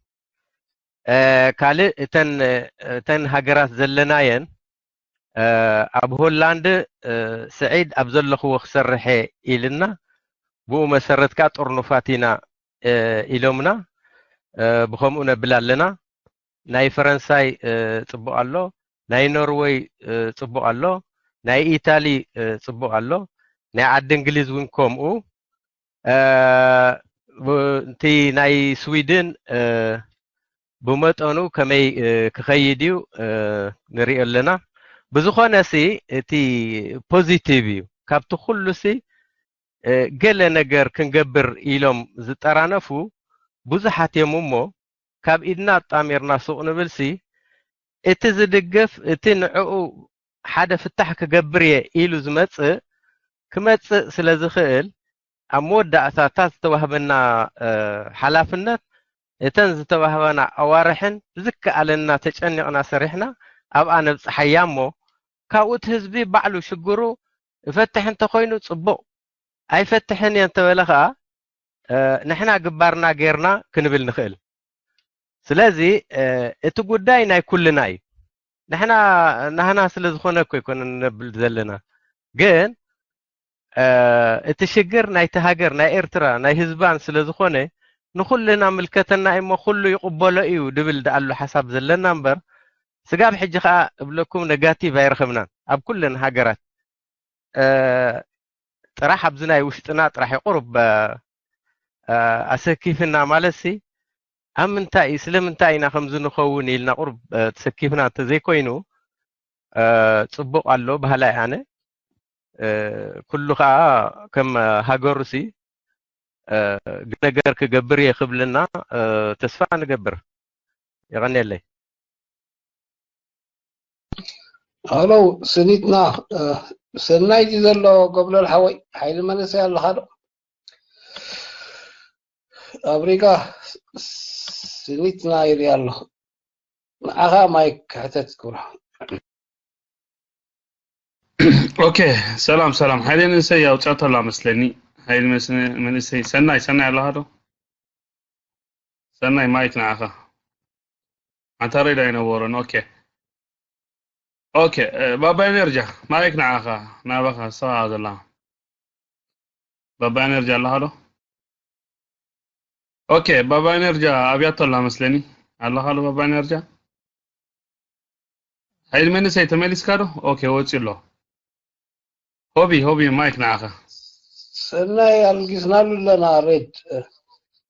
ካልእ እተን እተን ሃገራት ዘለናየን ኣብ ሆላንድ ስዒድ ኣብ ዘለኽዎ ክሰርሐ ኢልና ብኡ መሰረት ከዓ ጥርኑፋት ኢና ኢሎምና። ብኸምኡ ነብል ኣለና። ናይ ፈረንሳይ ፅቡቕ ኣሎ፣ ናይ ኖርወይ ፅቡቕ ኣሎ፣ ናይ ኢታሊ ፅቡቕ ኣሎ፣ ናይ ዓዲ እንግሊዝ እውን ከምኡ። እቲ ናይ ስዊድን ብመጠኑ ከመይ ክኸይድ እዩ ንሪኦ ኣለና። ብዝኾነ ሲ እቲ ፖዚቲቭ እዩ። ካብቲ ኩሉ ሲ ገለ ነገር ክንገብር ኢሎም ዝጠራነፉ ብዙሓት እዮም እሞ ካብ ኢድና ኣጣሚርና ሱቕ ንብል ሲ እቲ ዝድግፍ እቲ ንዕኡ ሓደ ፍታሕ ክገብር እየ ኢሉ ዝመፅእ ክመፅእ ስለ ዝኽእል ኣብ መወዳእታ እታ ዝተዋህበና ሓላፍነት እተን ዝተዋህባና ኣዋርሕን ብዝከኣለና ተጨኒቕና ሰሪሕና ኣብኣ ነብፅሓያ እሞ ካብኡ እቲ ህዝቢ ባዕሉ ሽግሩ ይፈትሕ እንተኾይኑ ፅቡቕ፣ ኣይፈትሕን እየ እንተበለ ከዓ ንሕና ግባርና ጌርና ክንብል ንኽእል። ስለዚ እቲ ጉዳይ ናይ ኩልና እዩ። ንሕና ናህና ስለ ዝኾነ እኮ ኣይኮነን ነብል ዘለና። ግን እቲ ሽግር ናይቲ ሃገር ናይ ኤርትራ ናይ ህዝባን ስለ ዝኾነ ንኹልና ምልከተና እሞ ኩሉ ይቕበሎ እዩ ድብል ደኣሉ ሓሳብ ዘለና እምበር ስጋብ ሕጂ ከዓ እብለኩም ነጋቲቭ ኣይረኸብናን ኣብ ኩለን ሃገራት። ጥራሕ ኣብዚ ናይ ውሽጥና ጥራሕ ቁሩብ ኣሰኪፍና ማለት ሲ ኣብ ምንታይ እዩ ስለምንታይ ኢና ከምዚ ንኸውን ኢልና ቁሩብ ተሰኪፍና እንተዘይኮይኑ ፅቡቕ ኣሎ በሃላይ ኣነ። ኩሉ ከዓ ከም ሃገሩ ሲ ነገር ክገብር እየ ክብልና ተስፋ ንገብር። የቐንየለይ። ሃሎ፣ ስኒትና፣ እ፣ ሰናይ ድዩ ዘሎ? ጎብለል ሓወይ፣ ሓይሊ መንእሰይ ኣለኻ ዶ? ኣብ ሪጋ ስኒትና ይርኢ ኣለኹ። ንዓኻ ማይክ ክሕተት ክብሮ። ኦኬ፣ ሰላም፣ ሰላም። ሓይሊ መንእሰይ ኣውፂኣቶ ኣላ መስለኒ። ሓይሊ መስ-፣ መንእሰይ፣ ሰናይ፣ ሰናይ ኣለኻ ዶ? ሰናይ፣ ማይክ ንዓኻ። ኣንታ ሬድ ኣይነበሮን። ኦኬ። ኦኬ፣ እ፣ ባባ ኤነርጃ፣ ማይክ ንዓኻ፣ ናባኻ፣ ንስኻ ዘላ። ባባ ኤነርጃ ኣለኻ ዶ? ኦኬ፣ ባባ ኤነርጃ ኣብያቶ ኣላ መስለኒ። ኣለኻ ዶ ባባ ኤነርጃ? ሓይሊ መንእሰይ ተመሊስካ ዶ? ኦኬ፣ ወፂኡ ኣሎ። ሆቢ፣ ሆቢ፣ ማይክ ንዓኻ። ሰናይ ኣልጊስናሉ ኣለና፣ ሬድ። እ፣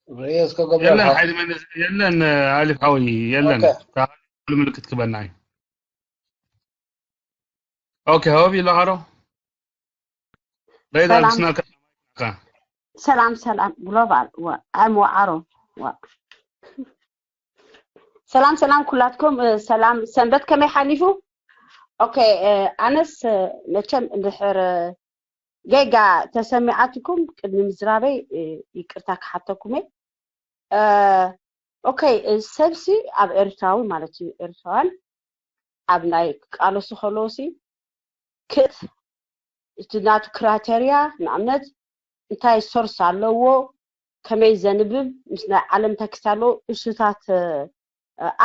ሬስ ከገብረ የለን፣ ሓ-፣ ሓይሊ መንእሰይ፣ የለን፣ እ፣ ኣሊፍ ሓወይ፣ የለን። ኦኬ። ካብ ምልክት ክበና እዩ። ኦኬ፣ ሆቢ ኣለኻ ዶ? ሬድ ሰላም። ኣልጊስናልካ። ሰላም፣ ሰላም፣ ግሎባል፣ ወ-፣ I'm ወዓሮ፣ ወ-፣ ሰላም፣ ሰላም ኩላትኩም፣ እ፣ ሰላም፣ ሰንበት ከመይ ሓሊፉ? ኦኬ፣ እ፣ ኣነስ፣ እ፣ መቸም እንድሕር፣ እ፣ ጌጋ ተሰሚዓትኩም ቅድሚ ምዝራበይ፣ እ፣ ይቅርታ ክሓተኩም እየ። እ፣ ኦኬ፣ እ፣ ሰብሲ ኣብ ኤርትራዊ ማለት እዩ፣ ኤርትራውያን ኣብ ናይ ክቃለሱ ከለውሲ ክእት እቲ ናቱ ክራተርያ ንኣብነት እንታይ ሶርስ ኣለዎ፣ ከመይ ዘንብብ፣ ምስ ናይ ዓለም ተክስት ኣለዎ፣ እሱታት፣ እ፣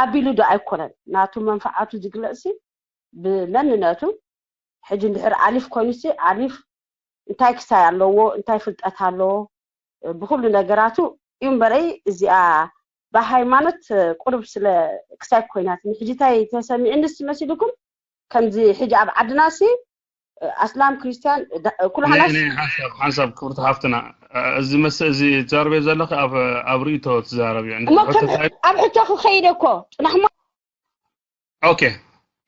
ኣቢሉ ዶ ኣይኮነን ናቱ መንፈዓቱ ዝግለጽሲ ብመንነቱ። ሕጂ እንድሕር ኣሊፍ ኮይኑሲ ኣሊፍ እንታይ ክሳይ ኣለዎ፣ እንታይ ፍልጠት ኣለዎ፣ እ፣ ብኩሉ ነገራቱ እዩ እምበረይ እዚኣ ብሃይማኖት፣ እ፣ ቁሩብ ስለ ክሳይ ኮይናት። ንሕጂ እንታይ ተሰሚዕንስ መሲልኩም? ከምዚ ሕጂ ኣብ ዓድናሲ፣ እ፣ ኣስላም ክርስትያን፣ ዳ-፣ እ፣ ኩሉ እኔ፣ ሃናስ እኔ ሓንሳብ፣ ሓንሳብ ክብርቲ ሓፍትና፣ እ፣ እዚ መስ-፣ እዚ ትዛረብዮ ዘለኺ ኣብ፣ ኣብ ርእይቶ ትዛረብ እዩ። እሞ ከም ሕቶ ኣብ ሕቶ ክኸይደ እኮ ጽናሕ እሞ። ኦኬ፣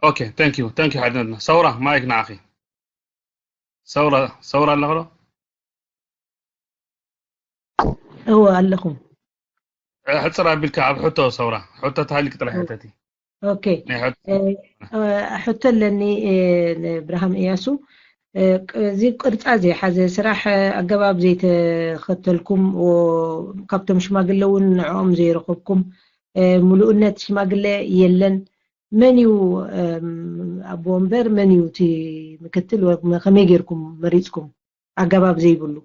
ኦኬ፣ thank you፣ thank you ሓድነትና። ሰውራ፣ ማይክ ንዓኺ። ሰውራ፣ ሰውራ ኣለኹ ዶ? እወ፣ ኣለኹ። እ፣ ሕጽር ኣቢልካ ኣብ ሕቶ ሰውራ፣ ሕቶ ተሃሊክ ጥራሕ እወ። ሕተቲ። ኦኬ። ናይ ሕቶ እ፣ እ፣ ሕቶ ኣለኒ፣ እ፣ ንእብርሃም እያሱ። እ፣ ቅ-፣ እዚ ቅርጻ ዘይሓዘ ስራሕ፣ እ፣ ኣገባብ ዘይተኸተልኩም፣ ዎ-፣ ካብቶም ሽማግለ እውን ንዕኦም ዘይረኸብኩም፣ እ፣ ምሉእነት ሽማግለ የለን። መን እዩ፣ እም፣ ኣቦ ወንበር? መን እዩ እቲ ምክትል? ወ-፣ መ-፣ ከመይ ጌርኩም መሪጽኩም? ኣገባብ ዘይብሉ።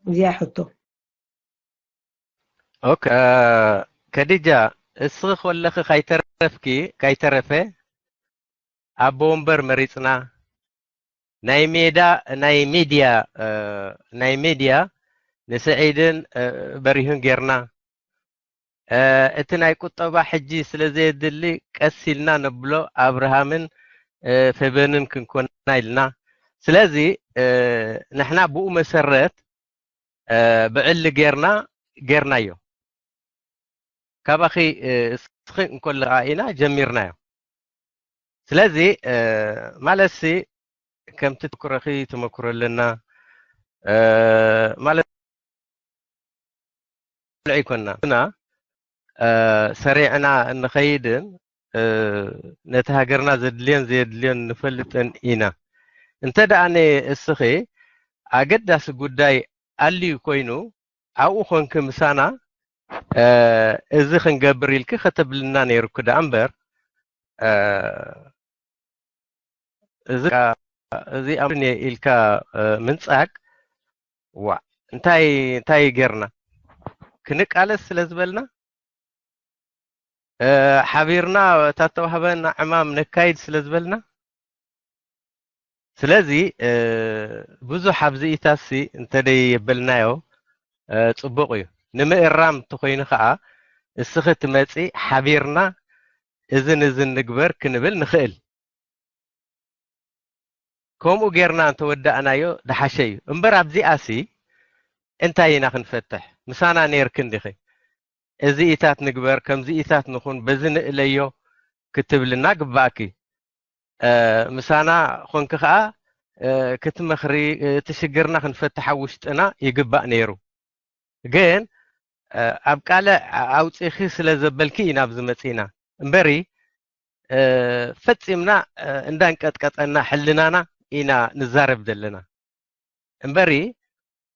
እዚኣ ሕቶ። ኦኬ፣ ከዲጃ፣ እስኺ ኮለኺ ካይተረፍኪ፣ ካይተረፈ፣ ኣቦ ወንበር መሪጽና፣ ናይ ሜዳ፣ ናይ ሚድያ፣ እ፣ ናይ ሚድያ ንስዒድን፣ እ፣ በሪሁን ጌርና። እ፣ እቲ ናይ ቁጠባ ሕጂ ስለ ዘየድሊ ቀስ ኢልና ነብሎ ኣብርሃምን፣ እ፣ ፌበንን ክንኮና ኢልና። ስለዚ፣ እ፣ ንሕና ብኡ መሰረት፣ እ፣ ብዕሊ ጌርና፣ ጌርናዮ። ካባኺ፣ እ፣ እስኺ እንኮለኻ ኢና ጀሚርናዮ። ስለዚ፣ እ፣ ማለትሲ ከምቲ ተመኩሮኺ ተመኩሮ ኣለና፣ እ፣ ማለት ኣይኮና። ግና፣ እ፣ ሰሪዕና እንኸይድን፣ እ፣ ነቲ ሃገርና ዘድልዮን ዘየድልዮን ንፈልጥን ኢና። እንተ ደኣ ን-፣ እስኺ ኣገዳሲ ጉዳይ ኣልዩ ኮይኑ፣ ኣብኡ ኮንኪ ምሳና፣ እ፣ እዚ ክንገብር ኢልኪ ከተብልና ነይሩኪ ደኣ እምበር፣ እ፣ እዚ፣ እዚ ኣምርኒ ኢልካ፣ እ፣ ምንጻግ፣ ዋእ፣ እንታይ፣ እንታይ ጌርና? ክንቃለስ ስለ ዝበልና? እ፣ ሓቢርና እታ እተዋህበና ዕማም ነካይድ ስለ ዝበልና? ስለዚ፣ እ፣ ብዙሕ ኣብዚ ኢታሲ እንተደይ የበልናዮ፣ እ፣ ጽቡቕ እዩ። ንምእራም እንተኾይኑ ኸኣ፣ እስኺ ትመጺ፣ ሓቢርና እዝን እዝን ንግበር ክንብል ንኽእል። ከምኡ ጌርና እንተወዳእናዮ ደሓሸ እዩ። እምበር ኣብዚኣሲ እንታይ ኢና ክንፈትሕ? ምሳና ኔርክን ዲኺ? እዚኢታት ንግበር፣ ከምዚኢታት ንኹን፣ በዚ ንእለዮ ክትብልና ግባእኪ። እ፣ ምሳና ኾንኪ ኸኣ፣ እ፣ ክትመኽሪ፣ እቲ ሽግርና ክንፈትሕ ኣብ ውሽጥና ይግባእ ነይሩ። ግን፣ እ፣ ኣብ ቃለ ኣውጺኺ ስለ ዘበልኪ ኢና ኣብዚ መጺእና። እምበሪ፣ ፈፂምና እንዳንቀጥቀጠና ሕልናና ኢና ንዛረብ ዘለና እምበሪ፣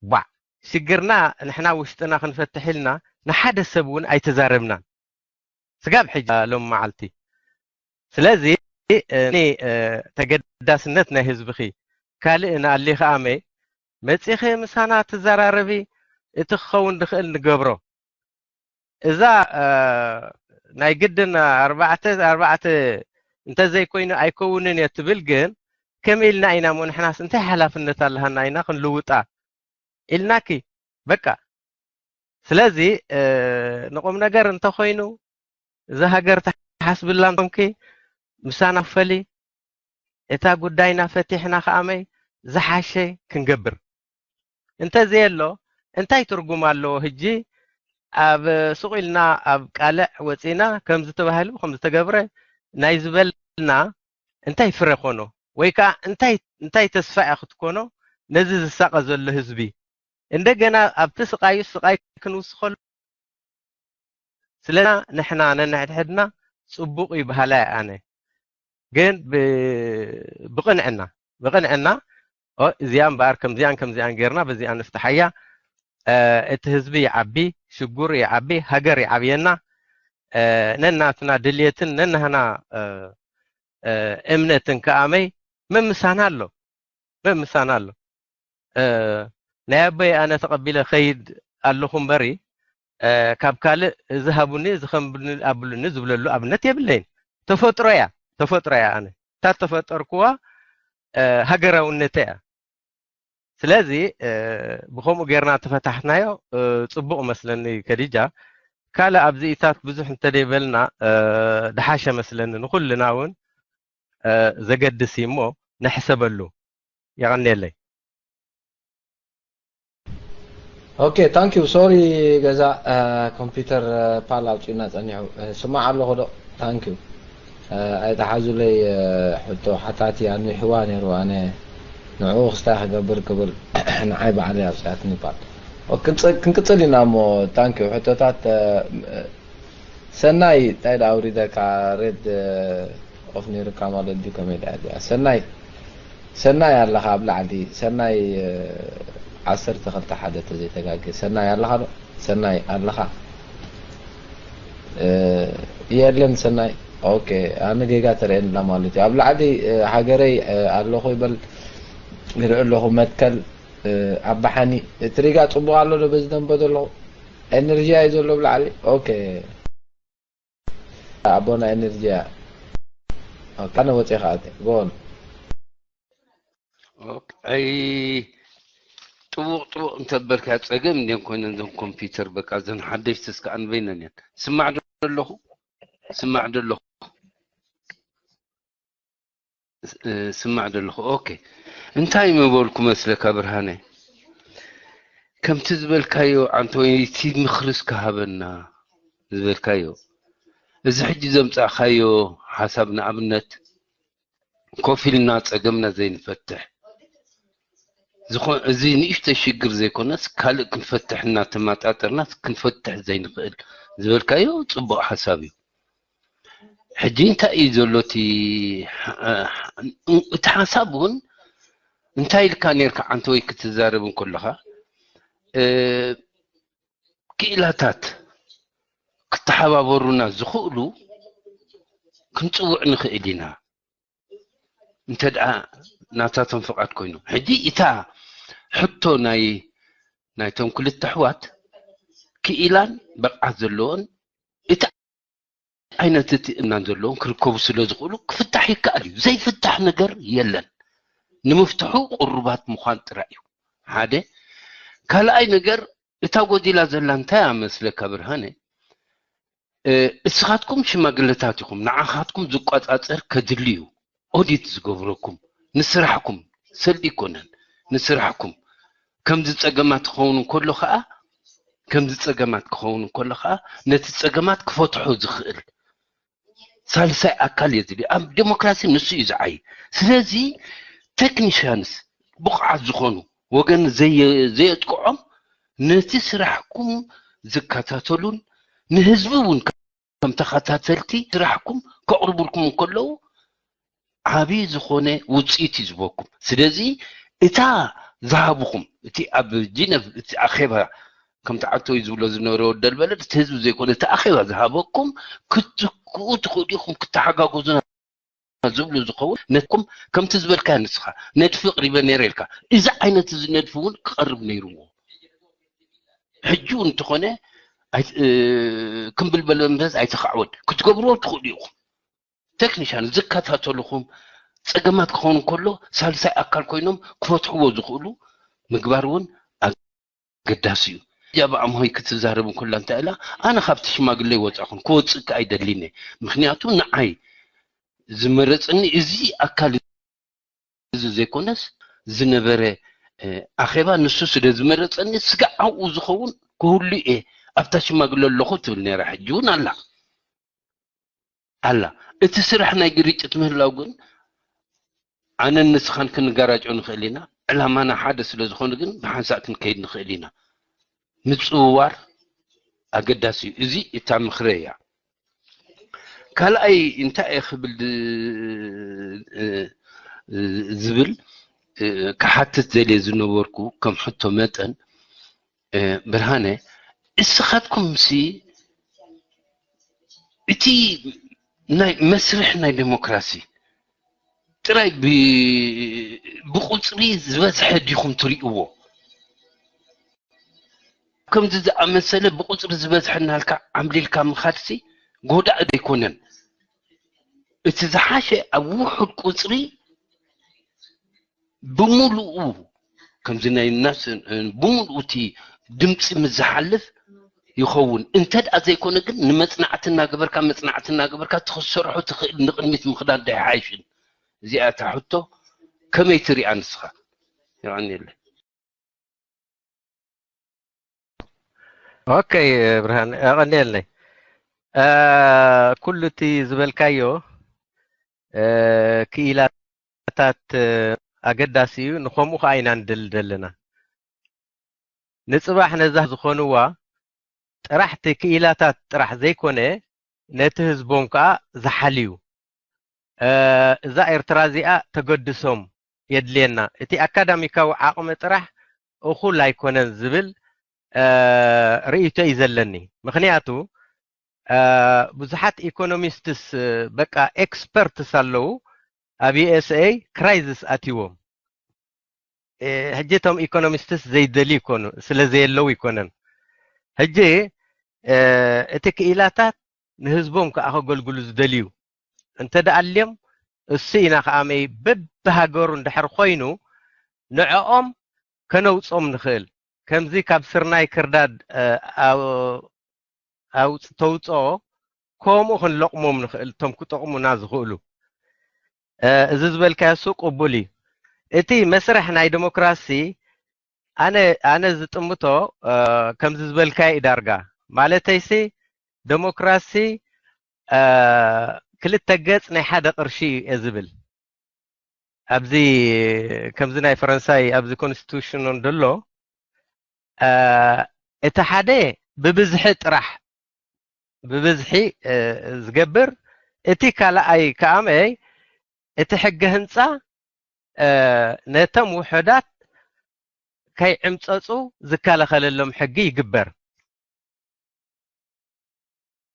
ቧዕ፣ ሽግርና ንሕና ውሽጥና ክንፈትሕ ኢልና ንሓደ ሰብ እውን ኣይተዛረብናን ስጋብ ሕጂ ሎም መዓልቲ። ስለዚ ተገዳስነት ናይ ህዝብኺ ካልእ ንኣሊኺ ኣመይ መፂኺ ምሳና ትዘራረቢ፣ እቲ ክኸውን ዝኽእል ንገብሮ። እዛ ናይ ግድን ኣርባዕተ ኣርባዕተ እንተዘይኮይኑ ኣይከውንን እየ ትብል፣ ግን ከመይ ኢልና ኢና እሞ ንሕናስ እንታይ ሓላፍነት ኣለሃና ኢና ክንልውጣ ኢልናኪ? በቃ። ስለዚ ንቁም ነገር እንተኾይኑ፣ እዛ ሃገር ትሓስብላ እንተኾንኪ ምሳና ክፈሊ፣ እታ ጉዳይና ፈቲሕና ከኣመይ ዝሓሸ ክንገብር። እንተዘየሎ እንታይ ትርጉም ኣለዎ? ሕጂ ኣብ ሱቕ ኢልና ኣብ ቃልዕ ወፂና ከምዚ ተባሂሉ ከምዚ ተገብረ ናይ ዝበልና እንታይ ፍረ ኮኖ? ወይ ከዓ እንታይ እንታይ ተስፋ እያ ክትኮኖ ነዚ ዝሳቐ ዘሎ ህዝቢ? እንደገና ኣብቲ ስቓዩ ስቓይ ክንውስኸሉ ስለና ንሕና ነንሕድሕድና ፅቡቕ እዩ በሃላይ ኣነ። ግን ብቕንዕና ብቕንዕና እዚኣ እምበኣር ከምዚኣን ከምዚኣን ጌርና በዚኣ ንፍትሓያ፣ እቲ ህዝቢ ይዓቢ፣ ሽጉር ይዓቢ፣ ሃገር ይዓብየና፣ ነናትና ድልየትን ነናህና እምነትን ከኣመይ መምሳና ኣሎ መምሳና ኣሎ። ናይ ኣቦይ ኣነ ተቐቢለ ኸይድ ኣለኹ እምበሪ፣ ካብ ካልእ እዚ ሃቡኒ እዚ ከምብኒ ኣብሉኒ ዝብለሉ ኣብነት የብለይን። ተፈጥሮ እያ ተፈጥሮ እያ። ኣነ እታ ተፈጠርኩዋ ሃገራውነተ እያ። ስለዚ ብኸምኡ ጌርና ተፈታሕናዮ ፅቡቕ መስለኒ። ከዲጃ ካልእ ኣብዚኢታት ብዙሕ እንተደይበልና ድሓሸ መስለኒ። ንኹልና እውን ዘገድስ እዩ እሞ ንሕሰበሉ። የቐንየለይ። Okay, thank you. Sorry ገዛ ኮምፒውተር ፓል ኣውፂኡና ፀኒሑ። ስማዕ ኣለኹ ዶ? Thank you. ኣይተሓዙለይ። ሕቶ ሓታቲ ኣንዊሕዋ ነይሩ። ኣነ ንዕኡ ክስታይ ክገብር ክብል ንዓይ ባዕለይ ኣውፅኣትኒ ፓል። ክንቅፅል ኢና እሞ thank you። ሕቶታት ሰናይ እንታይ ደኣ ኣውሪደካ ሬድ ኦፍ ነይሩካ ማለት ድዩ? ከመይ ደኣ እዚኣ ሰናይ ሰናይ ኣለኻ ኣብ ላዕሊ ሰናይ ዓሰርተ ክልተ ሓደ ተዘይተጋግየ ሰናይ ኣለኻ ዶ? ሰናይ ኣለኻ? የለን ሰናይ። ኦኬ ኣነ ጌጋ ተርእየንላ ማለት እዩ። ኣብ ላዕሊ ሃገረይ ኣለኹ ይበል ይርኢ ኣለኹ መትከል ኣባሓኒ እቲ ሪጋ ጽቡቕ ኣሎ ዶ በዚ ደንበ ዘለኹ? ኤነርጂ ኣዩ ዘሎ ብላዕሊ። ኦኬ ኣቦና ኤነርጂ ኣነ ወፂ ከኣተ ጎን ኣይ ጥቡቕ ጥቡቕ እንተበልካ ጸገም እንድን ኮይነን ዘን ኮምፒውተር በቃ ዘን ሓደሽቲ እስከ ኣንበይነን እየን። ስማዕ ዶ ኣለኹ? ስማዕ ዶ ኣለኹ? ስማዕ ዘለኹ ኦኬ እንታይ ምበልኩ መስለካ ብርሃነ ከምቲ ዝበልካዮ ዓንተወይ እቲ ምኽርስ ክሃበና ዝበልካዮ እዚ ሕጂ ዘምጻእካዮ ሓሳብ ንኣብነት ኮፍ ኢልና ጸገምና ዘይንፈትሕ ዝኾ- እዚ ንእሽተይ ሽግር ዘይኮነስ ካልእ ክንፈትሕ እናተማጣጠርና ክንፈትሕ ዘይንኽእል ዝበልካዮ ጽቡቕ ሓሳብ እዩ ሕጂ እንታይ እዩ ዘሎ እቲ እቲ ሓሳብ እውን እንታይ ኢልካ ነርካ ዓንተ ወይ ክትዛረብ እንከለኻ ክኢላታት ክተሓባበሩና ዝኽእሉ ክንፅውዕ ንኽእል ኢና እንተ ደኣ ናታቶም ፍቓድ ኮይኑ ሕጂ እታ ሕቶ ናይ ናይቶም ክልተ ኣሕዋት ክኢላን ብቕዓት ዘለዎን እቲ ዓይነት እቲ እናን ዘለዎም ክርከቡ ስለ ዝኽእሉ ክፍታሕ ይከኣል እዩ። ዘይፍታሕ ነገር የለን። ንምፍትሑ ቅሩባት ምዃን ጥራይ እዩ። ሓደ ካልኣይ ነገር እታ ጎዲላ ዘላ እንታይ እያ መስለካ ብርሃነ? እስኻትኩም ሽማግለታት ኢኹም፣ ንዓኻትኩም ዝቆጻጸር ከድሊ እዩ። ኦዲት ዝገብረኩም ንስራሕኩም ሰልዲ ይኮነን ንስራሕኩም ከምዚ ጸገማት ክኸውን እንከሎ ከዓ ከምዚ ጸገማት ክኸውን እንከሎ ከዓ ነቲ ጸገማት ክፈትሖ ዝኽእል ሳልሳይ ኣካል የድሊ ኣብ ዴሞክራሲ ንሱ እዩ ዝዓይ ስለዚ ቴክኒሽያንስ ብቑዓት ዝኾኑ ወገን ዘየጥቅዖም ነቲ ስራሕኩም ዝከታተሉን ንህዝቢ እውን ከም ተኸታተልቲ ስራሕኩም ከቕርቡልኩም እንከለዉ ዓብዪ ዝኾነ ውፅኢት እዩ ዝህበኩም። ስለዚ እታ ዝሃብኹም እቲ ኣብ ጂነቭ እቲ ኣኼባ ከምቲ ዓቶ እዩ ዝብሎ ዝነበረ ወደልበለ እቲ ህዝቢ ዘይኮነ እቲ ኣኼባ ዝሃበኩም ክትትክኡ ትኽእሉ ኢኹም፣ ክተሓጋገዙና ዝብሉ ዝኸውን ነትኩም ከምቲ ዝበልካዮ ንስኻ ነድፊ ኣቕሪበ ነይረ ኢልካ እዚ ዓይነት እዚ ነድፊ እውን ክቐርብ ነይርዎ። ሕጂ እውን እንተኾነ ኣይ- እ፣ ክምብል በለ እምበዝ ኣይተኻዕወን ክትገብርዎ ትኽእሉ ኢኹም። ቴክኒሻን ዝከታተልኹም ፀገማት ክኸውን ከሎ ሳልሳይ ኣካል ኮይኖም ክፈትሕዎ ዝኽእሉ ምግባር እውን ኣገዳሲ እዩ። እዚኣ ብኣምሆይ ክትዛረብ እንከላ እንታይ ኢላ ኣነ ካብቲ ሽማግለ ይወፃኹን ክወፅእ ከ ኣይደሊን እየ። ምክንያቱ ንዓይ ዝመረፅኒ እዚ ኣካል እዚ ዘይኮነስ ዝነበረ ኣኼባ ንሱ ስለ ዝመረፀኒ ስጋዕ ኣብኡ ዝኸውን ክህሉ እየ ኣብታ ሽማግለ ኣለኹ ትብል ነይራ። ሕጂ እውን ኣላ ኣላ። እቲ ስራሕ ናይ ግርጭት ምህላው ግን ኣነን ንስኻን ክንጋራጮ ንኽእል ኢና። ዕላማና ሓደ ስለ ዝኾነ ግን ብሓንሳእ ክንከይድ ንኽእል ኢና። ምፅውዋር ኣገዳሲ እዩ። እዚ እታ ምኽረ እያ። ካልኣይ እንታይ እየ ክብል ዝብል ክሓትት ዘልየ ዝነበርኩ ከም ሕቶ መጠን ብርሃነ እስኻትኩም ሲ እቲ ናይ መስርሕ ናይ ዴሞክራሲ ጥራይ ብቁፅሪ ዝበዝሐ ዲኹም ትሪእዎ? ከምዚ ዝኣመሰለ ብቁፅሪ ዝበዝሐ እናልካ ዓምሊልካ ምኻድሲ ጎዳእ ዘይኮነን። እቲ ዝሓሸ ኣብ ውሑድ ቁፅሪ ብምሉኡ ከምዚ ናይ ናስ ብምሉኡ እቲ ድምፂ ምስ ዝሓልፍ ይኸውን። እንተ ደኣ ዘይኮነ ግን ንመፅናዕቲ እናገበርካ መፅናዕቲ እናገበርካ ትኽሰርሖ ትኽእል ንቕድሚት ምኽዳን ዶ ይሓይሽን? እዚኣ እታ ሕቶ ከመይ ትሪኣ ንስኻ? የቐንየለይ። ኦኬ ብርሃን ኣቐንየለይ። ኩሉ እቲ ዝበልካዮ ክኢላታት ኣገዳሲ እዩ። ንኸምኡ ከዓ ኢና ንደሊ ዘለና። ንፅባሕ ነዛ ዝኾንዋ ጥራሕቲ ክኢላታት ጥራሕ ዘይኮነ ነቲ ህዝቦም ከዓ ዝሓልዩ እዛ ኤርትራ እዚኣ ተገድሶም የድልየና። እቲ ኣካዳሚካዊ ዓቕሚ ጥራሕ እኹል ኣይኮነን ዝብል ርእይቶ እዩ ዘለኒ። ምኽንያቱ ብዙሓት ኢኮኖሚስትስ በቃ ኤክስፐርትስ ኣለዉ ኣብ USA ክራይዝስ ኣትይዎም። ሕጂ እቶም ኢኮኖሚስትስ ዘይደልዩ ይኮኑ ስለ ዘየለዉ ይኮነን። ሕጂ እቲ ክኢላታት ንህዝቦም ከዓ ከገልግሉ ዝደልዩ እንተ ደኣ ኣልዮም እሱ ኢና ከኣመይ በብሃገሩ እንድሕር ኮይኑ ንዕኦም ከነውፅኦም ንኽእል። ከምዚ ካብ ስርናይ ክርዳድ ተውፅኦ ከምኡ ክንለቕሞም ንኽእል እቶም ክጠቕሙና ዝኽእሉ። እዚ ዝበልካዮ እሱ ቅቡል እዩ። እቲ መስርሕ ናይ ዴሞክራሲ ኣነ ኣነ ዝጥምቶ ከምዚ ዝበልካዮ እዩ ዳርጋ ማለተይሲ ዴሞክራሲ ክልተ ገፅ ናይ ሓደ ቅርሺ እዩ እየ ዝብል። ኣብዚ ከምዚ ናይ ፈረንሳይ ኣብዚ ኮንስቲቱሽን ደሎ እቲ ሓደ ብብዝሒ ጥራሕ ብብዝሒ ዝገብር እቲ ካልኣይ ከኣመይ እቲ ሕገ ህንፃ ነቶም ውሑዳት ከይዕምፀፁ ዝከላኸለሎም ሕጊ ይግበር።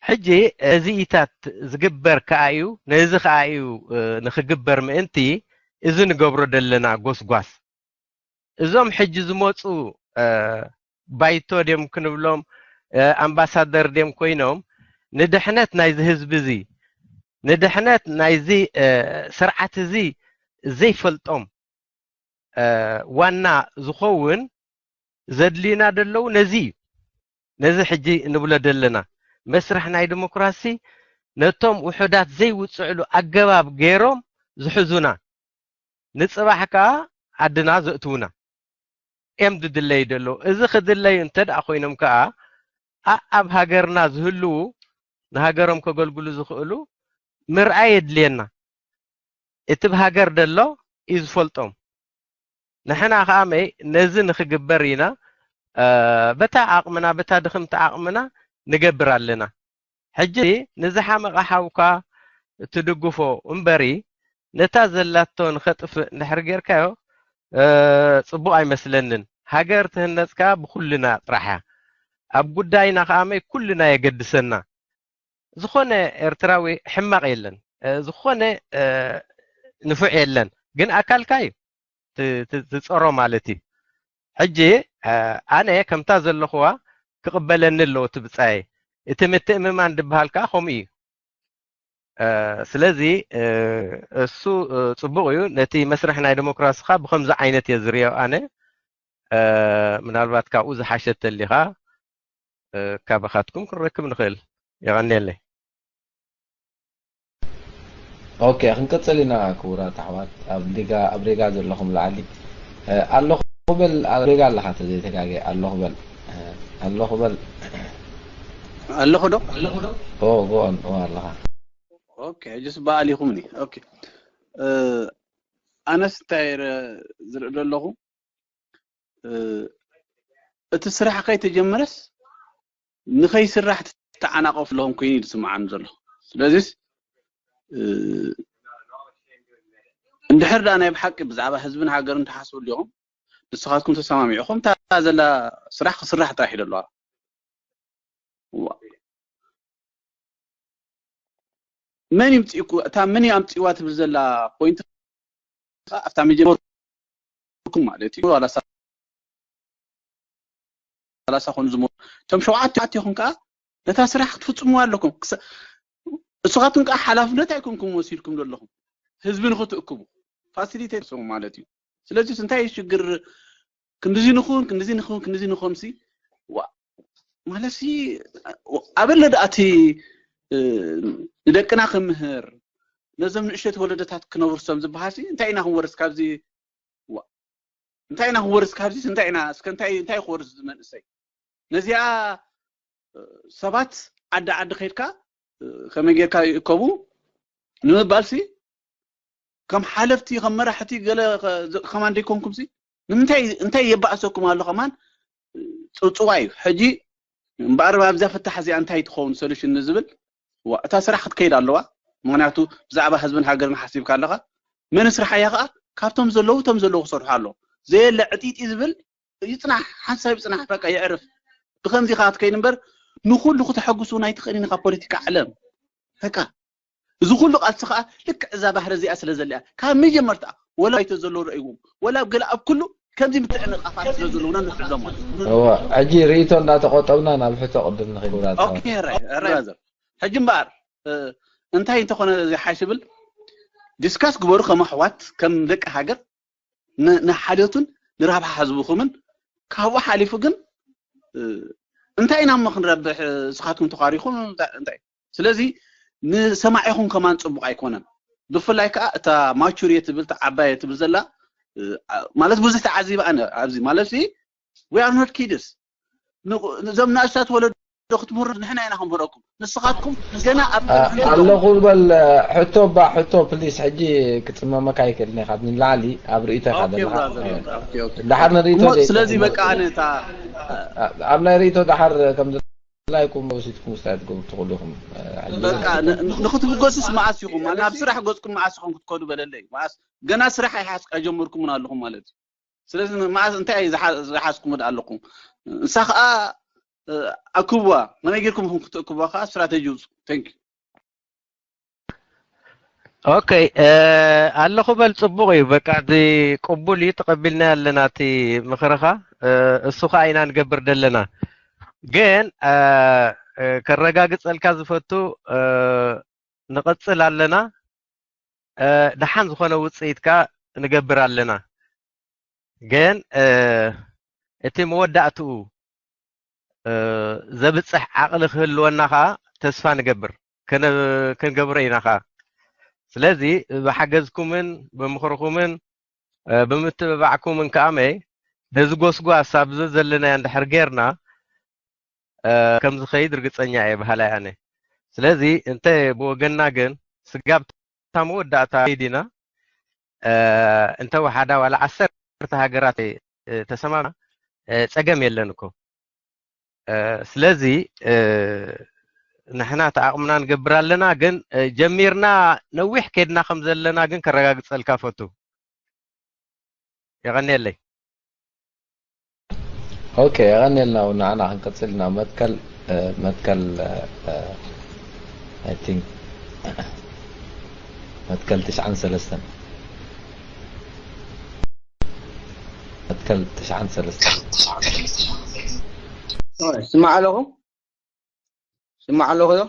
ሕጂ እዚኢታት ዝግበር ከኣ እዩ። ነዚ ከኣ እዩ ንክግበር ምእንቲ እዚ ንገብሮ ዘለና ጎስጓስ። እዞም ሕጂ ዝመፁ ባይቶ ድዮም ክንብሎም ኣምባሳደር ድዮም ኮይኖም ንድሕነት ናይዚ ህዝቢ እዚ ንድሕነት ናይዚ ስርዓት እዚ ዘይፈልጦም ዋና ዝኸውን ዘድልዩና ደለዉ ነዚ እዩ። ነዚ ሕጂ ንብሎ ደለና መስርሕ ናይ ዲሞክራሲ ነቶም ውሑዳት ዘይውፅዕሉ ኣገባብ ገይሮም ዝሕዙና ንፅባሕ ከዓ ዓድና ዘእትዉና እዮም ዝድለዩ ደለዉ። እዚ ክድለዩ እንተ ደኣ ኮይኖም ከዓ ኣኣብ ሃገርና ዝህልዉ ንሃገሮም ከገልግሉ ዝኽእሉ ምርኣይ የድልየና። እቲ ብሃገር ደሎ እዩ ዝፈልጦም። ንሕና ከዓ መይ ነዚ ንክግበር ኢና በታ ዓቕምና በታ ድኽምቲ ዓቕምና ንገብር ኣለና። ሕጂ ንዝሓመቐ ሓውካ ትድግፎ እምበሪ፣ ነታ ዘላቶ ንኸጥፍእ እንድሕር ጌርካዮ፣ እ፣ ጽቡቕ ኣይመስለንን። ሃገር ትህነጽ ከኣ ብኹልና ጥራሕ እያ። ኣብ ጉዳይና ከኣ መይ ኩልና የገድሰና። ዝኾነ ኤርትራዊ ሕማቕ የለን። እ፣ ዝኾነ፣ እ፣ ንፉዕ የለን። ግን ኣካልካ እዩ ት-፣ ት-፣ ትጸሮ ማለት እዩ። ሕጂ፣ እ፣ ኣነ ከምታ ዘለኹዋ ክቕበለኒ ኣለዎ እቲ ብጻየይ። እቲ ምትእምማን ድበሃል ከኣ ከምኡ እዩ። እ፣ ስለዚ፣ እ፣ እሱ፣ እ፣ ጽቡቕ እዩ። ነቲ መስርሕ ናይ ዲሞክራሲ ከኣ ብኸምዚ ዓይነት እየ ዝርእዮ ኣነ። እ፣ ምናልባት ካብኡ ዝሓሸ ተሊኻ፣ እ፣ ካባኻትኩም ክንረክብ ንኽእል። የቐንየለይ። ኦኬ፣ ክንቅጽል ኢና ክቡራት ኣሕዋት። ኣብ ሪጋ፣ ኣብ ሪጋ ዘለኹም ላዕሊ፣ እ፣ ኣለኹ በል፣ ኣብ ሪጋ ኣለኻ ተዘይተጋገ፣ ኣለኹ በል፣ እ፣ ኣለኹ በል። ኣለኹ ዶ? ኦ፣ ጎ ኦን፣ ኦ፣ ኣለኻ። ኦኬ፣ ሕጅስ በኣል ኢኹምኒ። ኦኬ። እ፣ ኣነስ እንታይ ረ-፣ ዝርኢ ዘለኹ፣ እ፣ እቲ ስራሕ ከይተጀመረስ ንኸይስራሕ ትተዓናቐፉ ኣለኹም ኮይኑ እዩ ዝስምዓኒ ዘሎ። ስለዚስ፣ እ፣ እንድሕር ደኣ ናይ ብሓቂ ብዛዕባ ህዝብን ሃገርን ትሓስቡ ኣለኹም፣ ንስኻትኩም ተሰማሚዕኹም፣ እታ ዘላ ስራሕ ክስራሕ ጥራሕ እዩ ዘለዋ። ዋ። መን ይምጽእኩ-፣ እታ መን ኣምጽእዋ ትብል ዘላ ፖይንት ከኣ ኣብታ መጀመርኩም ማለት እዩ። ዋላ ሰላሳ ኮኑ ዝሞ-፣ እቶም ሸውዓተ ኣቲኹም ከኣ ነታ ስራሕ ክትፍጽሙዋ ኣለኩም። ክሰ-፣ ንስኻትኩም ከኣ ሓላፍነት ኣይኮንኩም ወሲድኩም ዘለኹም። ህዝቢ ንኽትእክቡ ፋሲሊቴት ማለት እዩ። ስለዚስ እንታይ እዩ ሽግር? ክንድዚ ንኹን፣ ክንድዚ ንኹን፣ ክንድዚ ንኹን ሲ፣ ዋ፣ ማለት ሲ፣ ኣበለ ደኣ እቲ፣ እ፣ ንደቅና ክምህር፣ ነዞም ንእሸት ወለዶታት ክነውርሶም ዝበሃል ሲ፣ እንታይ ኢና ክንወርስ ካብዚ? ዋ፣ እንታይ ኢና ክንወርስ ካብዚ? እንታይ ኢና፣ እስከ እንታይ፣ እንታይ ክወርስ እዚ መንእሰይ? ነዚኣ፣ እ፣ ሰባት ዓዲ ዓዲ ከይድካ፣ እ፣ ከመይ ጌርካ ይእከቡ ንምባል ሲ፣ ከም ሓለፍቲ፣ ከም መራሕቲ ገለ ከ-፣ ከማን ደይኮንኩም ሲ፣ ንምንታይ፣ እንታይ የባእሰኩም ኣሎ ከማን? ጽውጽዋይ እዩ። ሕጂ እምበኣር ኣብዛ ፍታሕ እዚኣ እንታይ ትኸውን ሰሉሽን ንዝብል፣ ዋ፣ እታ ስራሕ ክትከይድ ኣለዋ። ምኽንያቱ ብዛዕባ ህዝብን ሃገርን ሓሲብካ ኣለኻ። መን ስራሕ እያ ከኣ? ካብቶም ዘለዉ እቶም ዘለዉ ክሰርሑ ኣለዉ። ዘየለ ዕጢጢ ዝብል ይጽናሕ፣ ሓንሳብ ይጽናሕ፣ በቃ የዕርፍ። ብኸምዚ ኢኻ ክትከይድ እምበር ንኹሉ ክተሐጉስ እውን ኣይትኽእልን ኢኻ ፖለቲካ ዓለም። በቃ እዚ ኩሉ ቃልሲ ከኣ ልክዕ እዛ ባህሪ እዚኣ ስለ ዘላ እያ። ካብ መጀመርታ ወላ ኣይተ ዘለዉ ረእይዎም ወላ ገለ ኣብ ኩሉ ከምዚ ምትዕንቃፋት ስለ ዘለውና ንሕዞም ማለት እዩ። እወ፣ ሕጂ ርእይቶ እንዳተቆጠብና ናብ ሕቶ ቅድም ንኺድ ብራዘር። ኦኬ፣ ራይ-፣ ራዘር። ሕጂ እምበኣር፣ እ፣ እንታይ እንተኾነ እዚ ሓይሽ ዝብል ዲስካስ ግበሩ ከም ኣሕዋት፣ ከም ደቂ ሃገር፣ ን-፣ ንሓልዮቱን ንራብሓ ህዝብኹምን ካብኡ ሓሊፉ ግን፣ እ፣ እንታይ ኢና እሞ ክንረብሕ፣ እ፣ ንስኻትኩም ተኻሪኹም እንታይ፣ እንታይ? ስለዚ ንሰማዒኹም ከማን ጽቡቕ ኣይኮነን። ብፍላይ ከኣ እታ ማቹር እየ ትብል፣ እታ ዓባይ እየ ትብል ዘላ፣ እ፣ ኣ-፣ ማለት ብዙሕ ተዓዚበ ኣነ ኣብዚ፣ ማለት ሲ፣ we are not kids። ን-፣ ነዞም ንእሽታት ወለዶ ክትምህሩ ንሕና ኢና ክንምህረኩም። ንስኻትኩም ገና ኣብ አ-፣ ኣለኹ በል፣ ሕቶ እባ፣ ሕቶ ፕሊስ፣ ሕጂ ክጽመመካ ኣይክእልን ኢኻ፣ ንላዕሊ ኣብ ርእይቶ ኢኻ ኦኬ ዘለኻ። ብራዘር፣ ኦኬ፣ ኦኬ፣ ኦኬ። ደሓር ንርእይቶ እሞ ዘይ-፣ ስለዚ በቃ ኣነ እታ ኣ-፣ ኣብ ናይ ርእይቶ ደሓር ከም ድላይኩም ወሲድኩም ውሳኔ ትገብሩ ትኽእሉ ኢኹም። እ፣ ሕጂ በቃ ን-፣ ንኽትብገሱስ መዓስ ኢኹም? ናብ ስራሕ ገጽኩም መዓስ ኢኹም ክትከዱ በለለይ። መዓስ ገና ስራሕ ኣይሓዝ-፣ ኣይጀመርኩምን ኣለኹም ማለት እዩ። ስለዚ መዓስ እንታይ እዩ ዝሓ-፣ ዝሓዝኩሞ ደኣ ኣለኹም? ንሳ ኸኣ፣ እ፣ ኣክብዋ። ከመይ ጌርኩም ኢኹም ክትእክብዋ ኸኣ ስትራተጂ ውጹ። Thank you። ኦኬ፣ እ፣ ኣለኹ በል፣ ጽቡቕ እዩ። በቃ፣ እዚ ቅቡል እዩ፣ ተቐቢልና ኣለና እቲ ምኽርኻ። እ፣ እሱ ኸኣ ኢና ንገብር ደለና። ግን፣ እ፣ እ፣ ከረጋግጸልካ ዝፈቱ፣ እ፣ ንቐጽል ኣለና። እ፣ ደሓን ዝኾነ ውጽኢት ከኣ ንገብር ኣለና። ግን፣ እ፣ እቲ መወዳእትኡ፣ እ፣ ዘብጽሕ ዓቕሊ ክህልወና ከኣ ተስፋ ንገብር። ከነ-፣ ክንገብሮ ኢና ከኣ። ስለዚ ብሓገዝኩምን ብምኽርኹምን፣ እ፣ ብምትብባዕኩምን ከኣ መይ ነዚ ጎስጓስ ኣብዚ ዘለናዮ እንድሕር ጌርና፣ እ፣ ከም ዝኸይድ ርግጸኛ እየ በሃላይ ኣነ። ስለዚ እንተ ብወገንና ግን ስጋብ እታ መወዳእታ ከይድ ኢና፣ እ፣ እንተ ወሓዳ ዋላ ዓሰርተ ሃገራት፣ እ፣ ተሰማምና፣ እ፣ ጸገም የለን እኮ። እ፣ ስለዚ፣ እ፣ ንሕና ተኣቕምና ንገብር ኣለና፣ ግን ጀሚርና ነዊሕ ከድና ከም ዘለና ግን ከረጋግጸልካ ፈቱ። የቐንየለይ። ኦኬ፣ የቐንየልና። ንዓና ክንቀጽል ኢና። መትከል መትከል I think መትከል ትሽዓን ሰለስተን መትከል ትሽዓን ሰለስተን ስማዕ ኣለኹ ስማዕ ኣለኹ ዶ